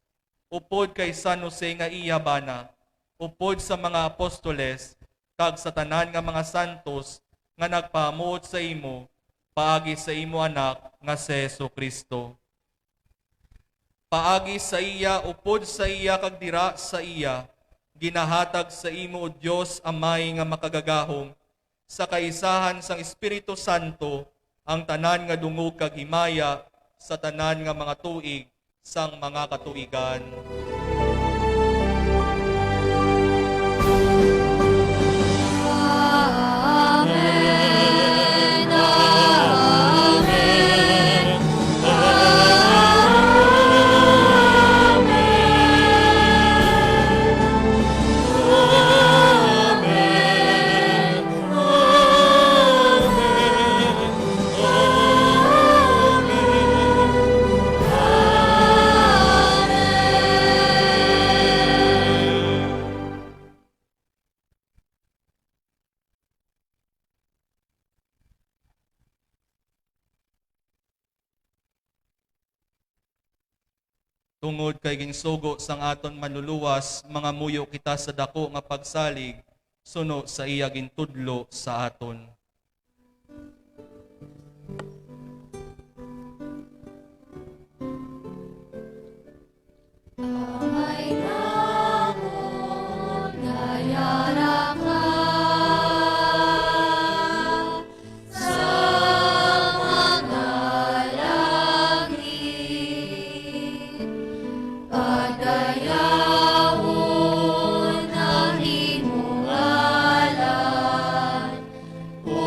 upod kay San Jose nga iya bana, upod sa mga apostoles, kag sa tanan nga mga santos nga nagpahamuot sa imo, paagi sa imo Anak nga si Jesu-Cristo. Paagi sa iya, upod sa iya, kag dira sa iya, ginahatag sa imo, O Dios Amay nga Makagagahom, sa kaisahan sang Espiritu Santo, ang tanan nga dungog kag himaya sa tanan nga mga tuig sang mga katuigan. Amen. Amen. Amen. Amen. Amen. Tungod kay ginsugo sang aton Manluluwas, mangamuyo kita sa daku nga pagsalig suno sa iya gintudlo sa aton. Amay namon nga yara ka sa mga langit, padayawon ang imo ngalan. O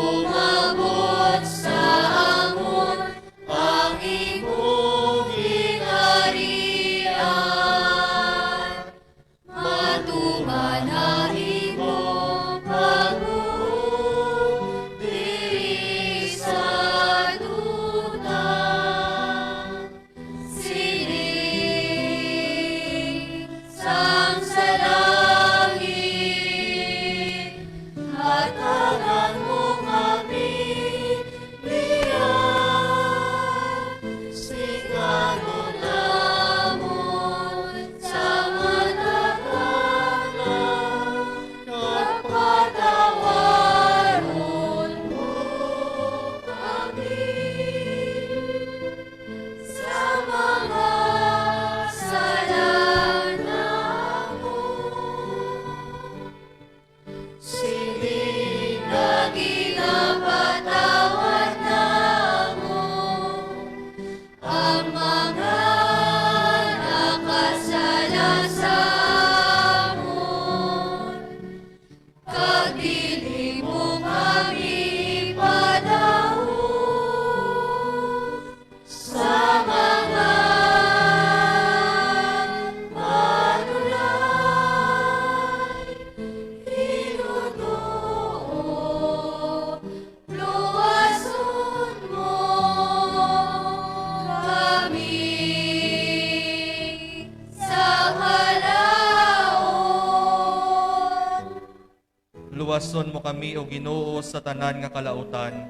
Luwason mo kami, O Ginoo, sa tanan nga kalautan.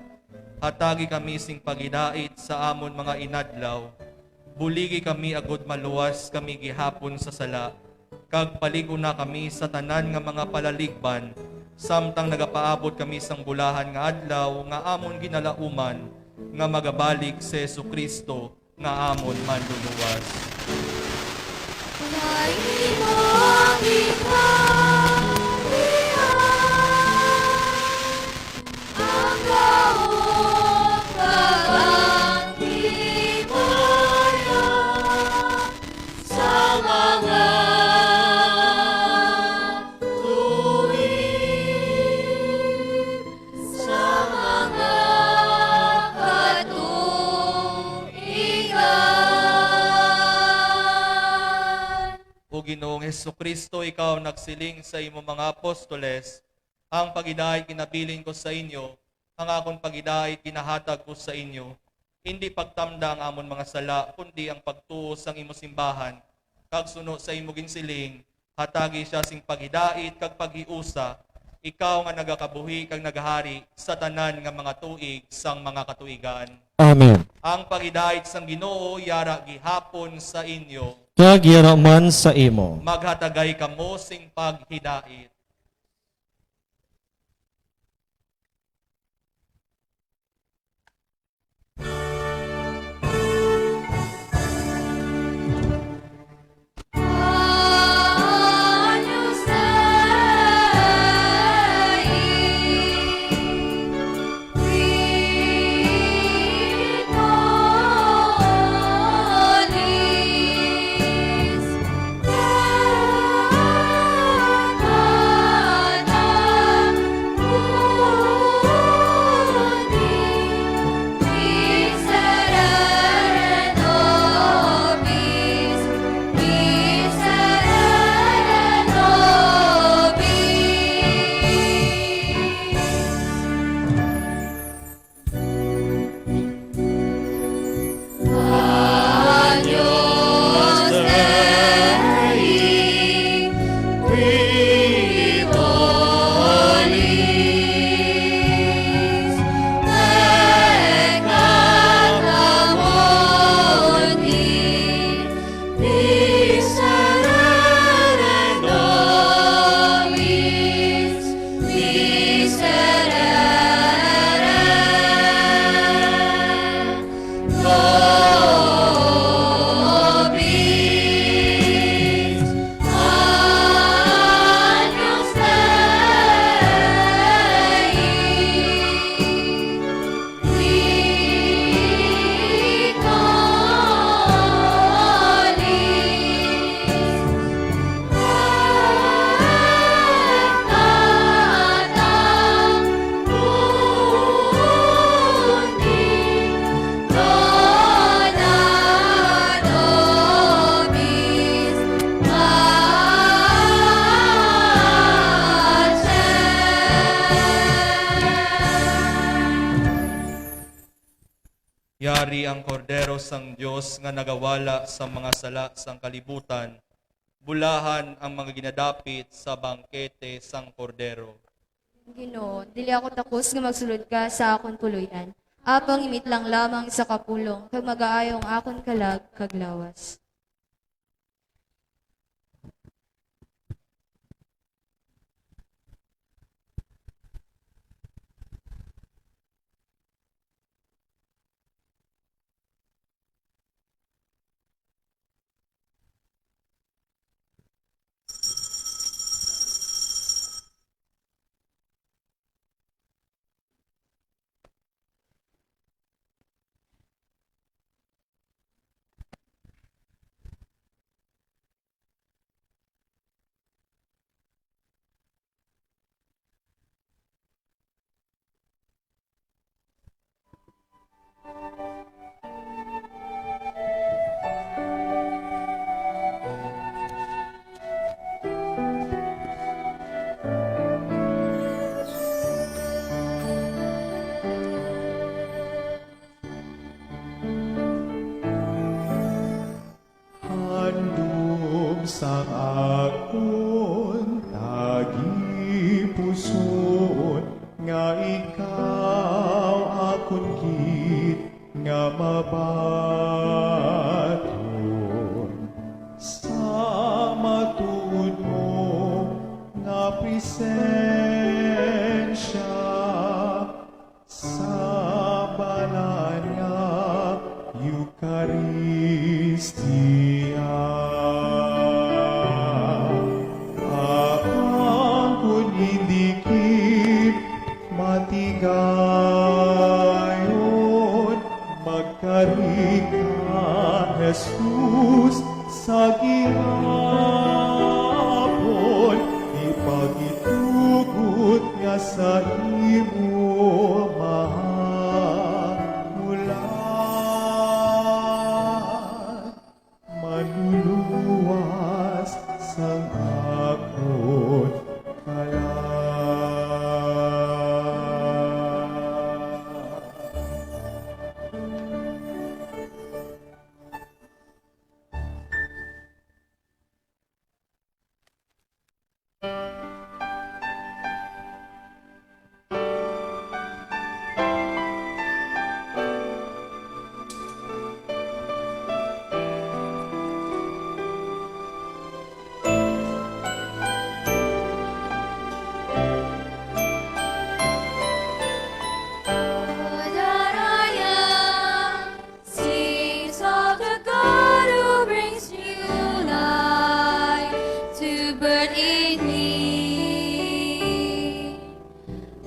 Hatagi kami sing paghidait sa amon mga inadlaw. Buligi kami agod maluwas kami gihapon sa sala, kag palig-on na kami sa tanan nga mga palaligban, samtang nagapaabot kami sang bulahan nga adlaw nga amon ginalauman, nga magabalik si Jesu-Cristo nga amon Manluluwas. Kay imo ang gingharian, ang gahom, kag ang himaya sa mga tuig, sa mga katuigan. O Ginoong Jesu-Cristo, ikaw nagsiling sa imo mga apostoles, "Ang paghidait ginabilin ko sa inyo, ang akon paghidait ginahatag ko sa inyo." Indi pagtamda ang amon mga sala, kundi ang pagtuo sang imo simbahan. Kag suno sa imo ginsiling, hatagi sia sing paghidait kag paghiusa, ikaw nga nagakabuhi kag nagahari sa tanan nga mga tuig sang mga katuigan. Amen. Ang paghidait sang Ginoo yara gihapon sa inyo. Kag yara man sa imo. Maghatagay kamo sing paghidait. Yari ang Kordero sang Dios nga nagawala sa mga sala sang kalibutan. Bulahan ang mga ginadapit sa bangkete sang Kordero. Ginoo, dili ako takos nga magsulod ka sa akon puloy-an. Apang imitlang lamang sa kapulong, kag magaayo ang akon kalag kag lawas. Handom sang akon tagipusoon. presensya sa banal nga Eukaristia. Apan kon hindi gid matigayon, magkari ka, Jesus, sa gihapon, ipagitugot nga sa imo mahamulan. Manluluwas sang akon kalag. Sings of the God who brings new life to birth in me.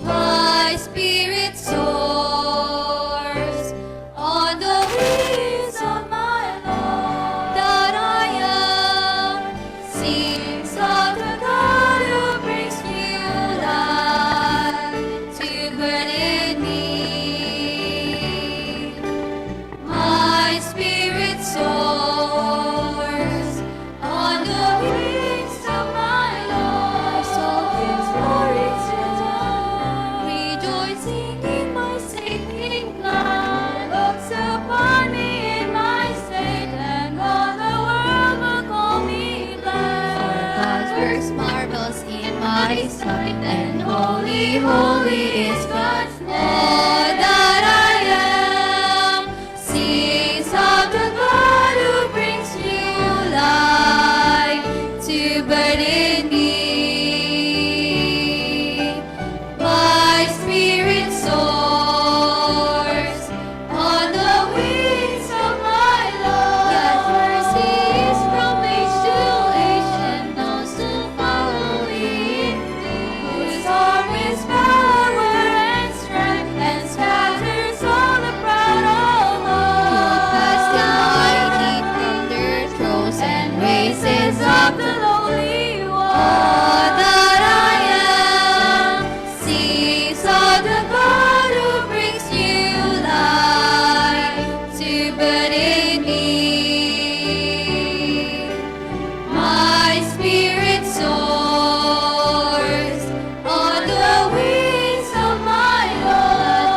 My spirit soars on the wings of my Lord, that I am. Sings of the God who brings new life to birth in me. My spirit soars on the wings of my Lord. My soul gives glory to the Lord. Rejoicing in my saving plan. Looks upon me in my state, and all the world will call me blessed. For God's works marvels in my sight, and holy, holy is God's name. All that I am sings of the God who brings new life to birth in me. My spirit soars on the wings of my Lord. God's mercy is from age to age, and those who follow it, whose arm is power and strength, and scatters all the proud of heart. Who casts the mighty from their thrones and raises up the lowly one. All that I am sings of the God who brings new life to birth in me. My spirit soars on the wings of my Lord.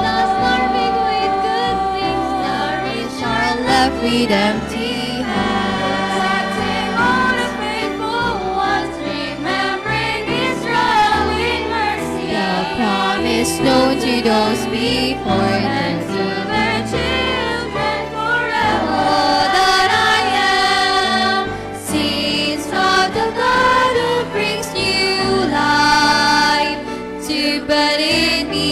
God's love are big with good things, the rich are left with empty hands. Protecting all the faithful ones, remembering Israel with mercy. The promise known to those before them, to their children forever. All that I am sings of the God who brings new life to birth in me.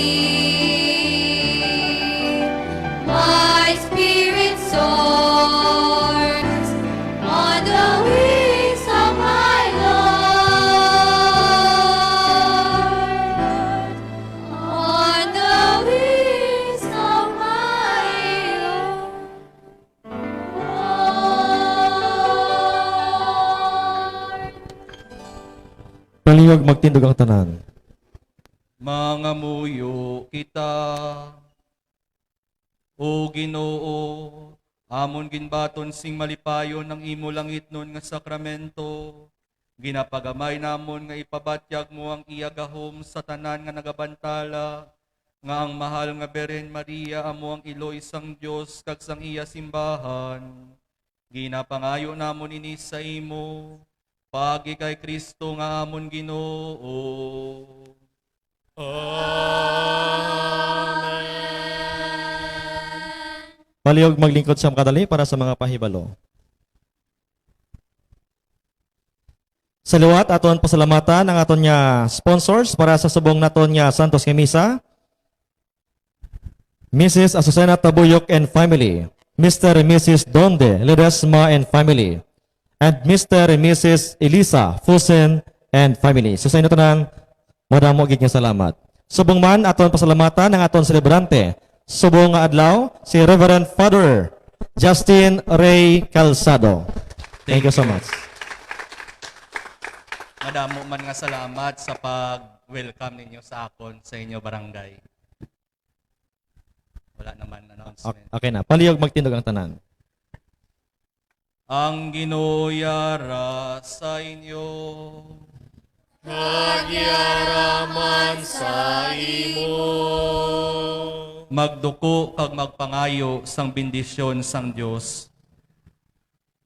My spirit soars on the wings of my Lord. On the wings of my Lord. Palihog, magtindog ang tanan. Mangamuyo kita. O Ginoo, amon ginbaton sing malipayon ang imo langitnon nga sakramento. Ginapagamay namon nga ipabatyag mo ang iya gahom sa tanan nga nagabantala, nga ang mahal nga Birhen Maria amo ang iloy sang Dios kag sang iya simbahan. Ginapangayo namon ini sa imo, paagi kay Cristo nga amon Ginoo. Amen. Palihog, maglingkod sa makadali para sa mga pahibalo. Sa liwat, aton pasalamatan ang aton nga sponsors para sa subong naton nga Santos nga Misa. Missus Azucena Tabuyok and family, Mister and Missus Donde Ledesma and family, and Mister and Missus Elisa Fusen and family. So, sa inyo tanan, madamo gid nga salamat. Subong man, aton pasalamatan ang aton selebrante. Subong nga adlaw, si Reverend Father Justin Ray Calzado. Thank you so much. Madamo man nga salamat sa pag-welcome ninyo sa akon sa inyo barangay. Wala naman announcement. Okay na. Palihog magtindog ang tanan. Ang Ginoo yara sa inyo. Kag yara man sa imo. Magduko kag magpangayo sang bendisyon sang Dios.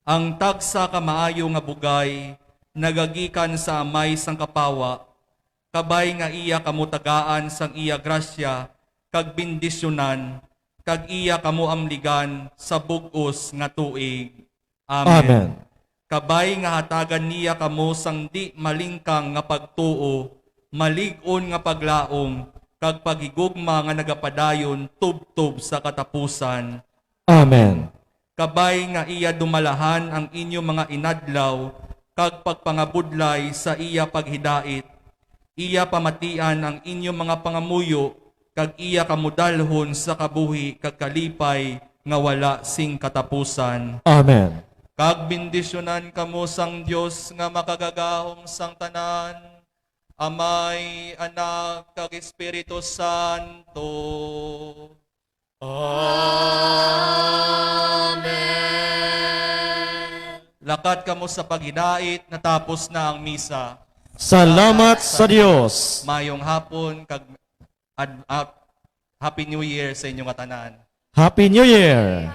Ang tagsa ka maayo nga bugay nagagikan sa Amay sang Kapawa, kabay nga iya kamo tagaan sang iya grasya kag bendisyonan, kag iya kamo amligan sa bug-os nga tuig. Amen. Amen. Kabay nga hatagan niya kamo sang di malingkang nga pagtuo, malig-on nga paglaom, kag paghigugma nga nagapadayon tubtob sa katapusan. Amen. Kabay nga iya dumalahan ang inyo mga inadlaw, kag pagpangabudlay sa iya paghidait. Iya pamatian ang inyo mga pangamuyo, kag iya kamo dalhon sa kabuhi kag kalipay nga wala sing katapusan. Amen. Kag bendisyonan kamo sang Dios nga makagagahom sang tanan, Amay, Anak, kag Espiritu Santo. Amen. Lakat kamo sa paghidait, natapos na ang misa. Salamat sa Dios. Mayong hapon kag ad-, ah, Happy New Year sa inyo nga tanan. Happy New Year.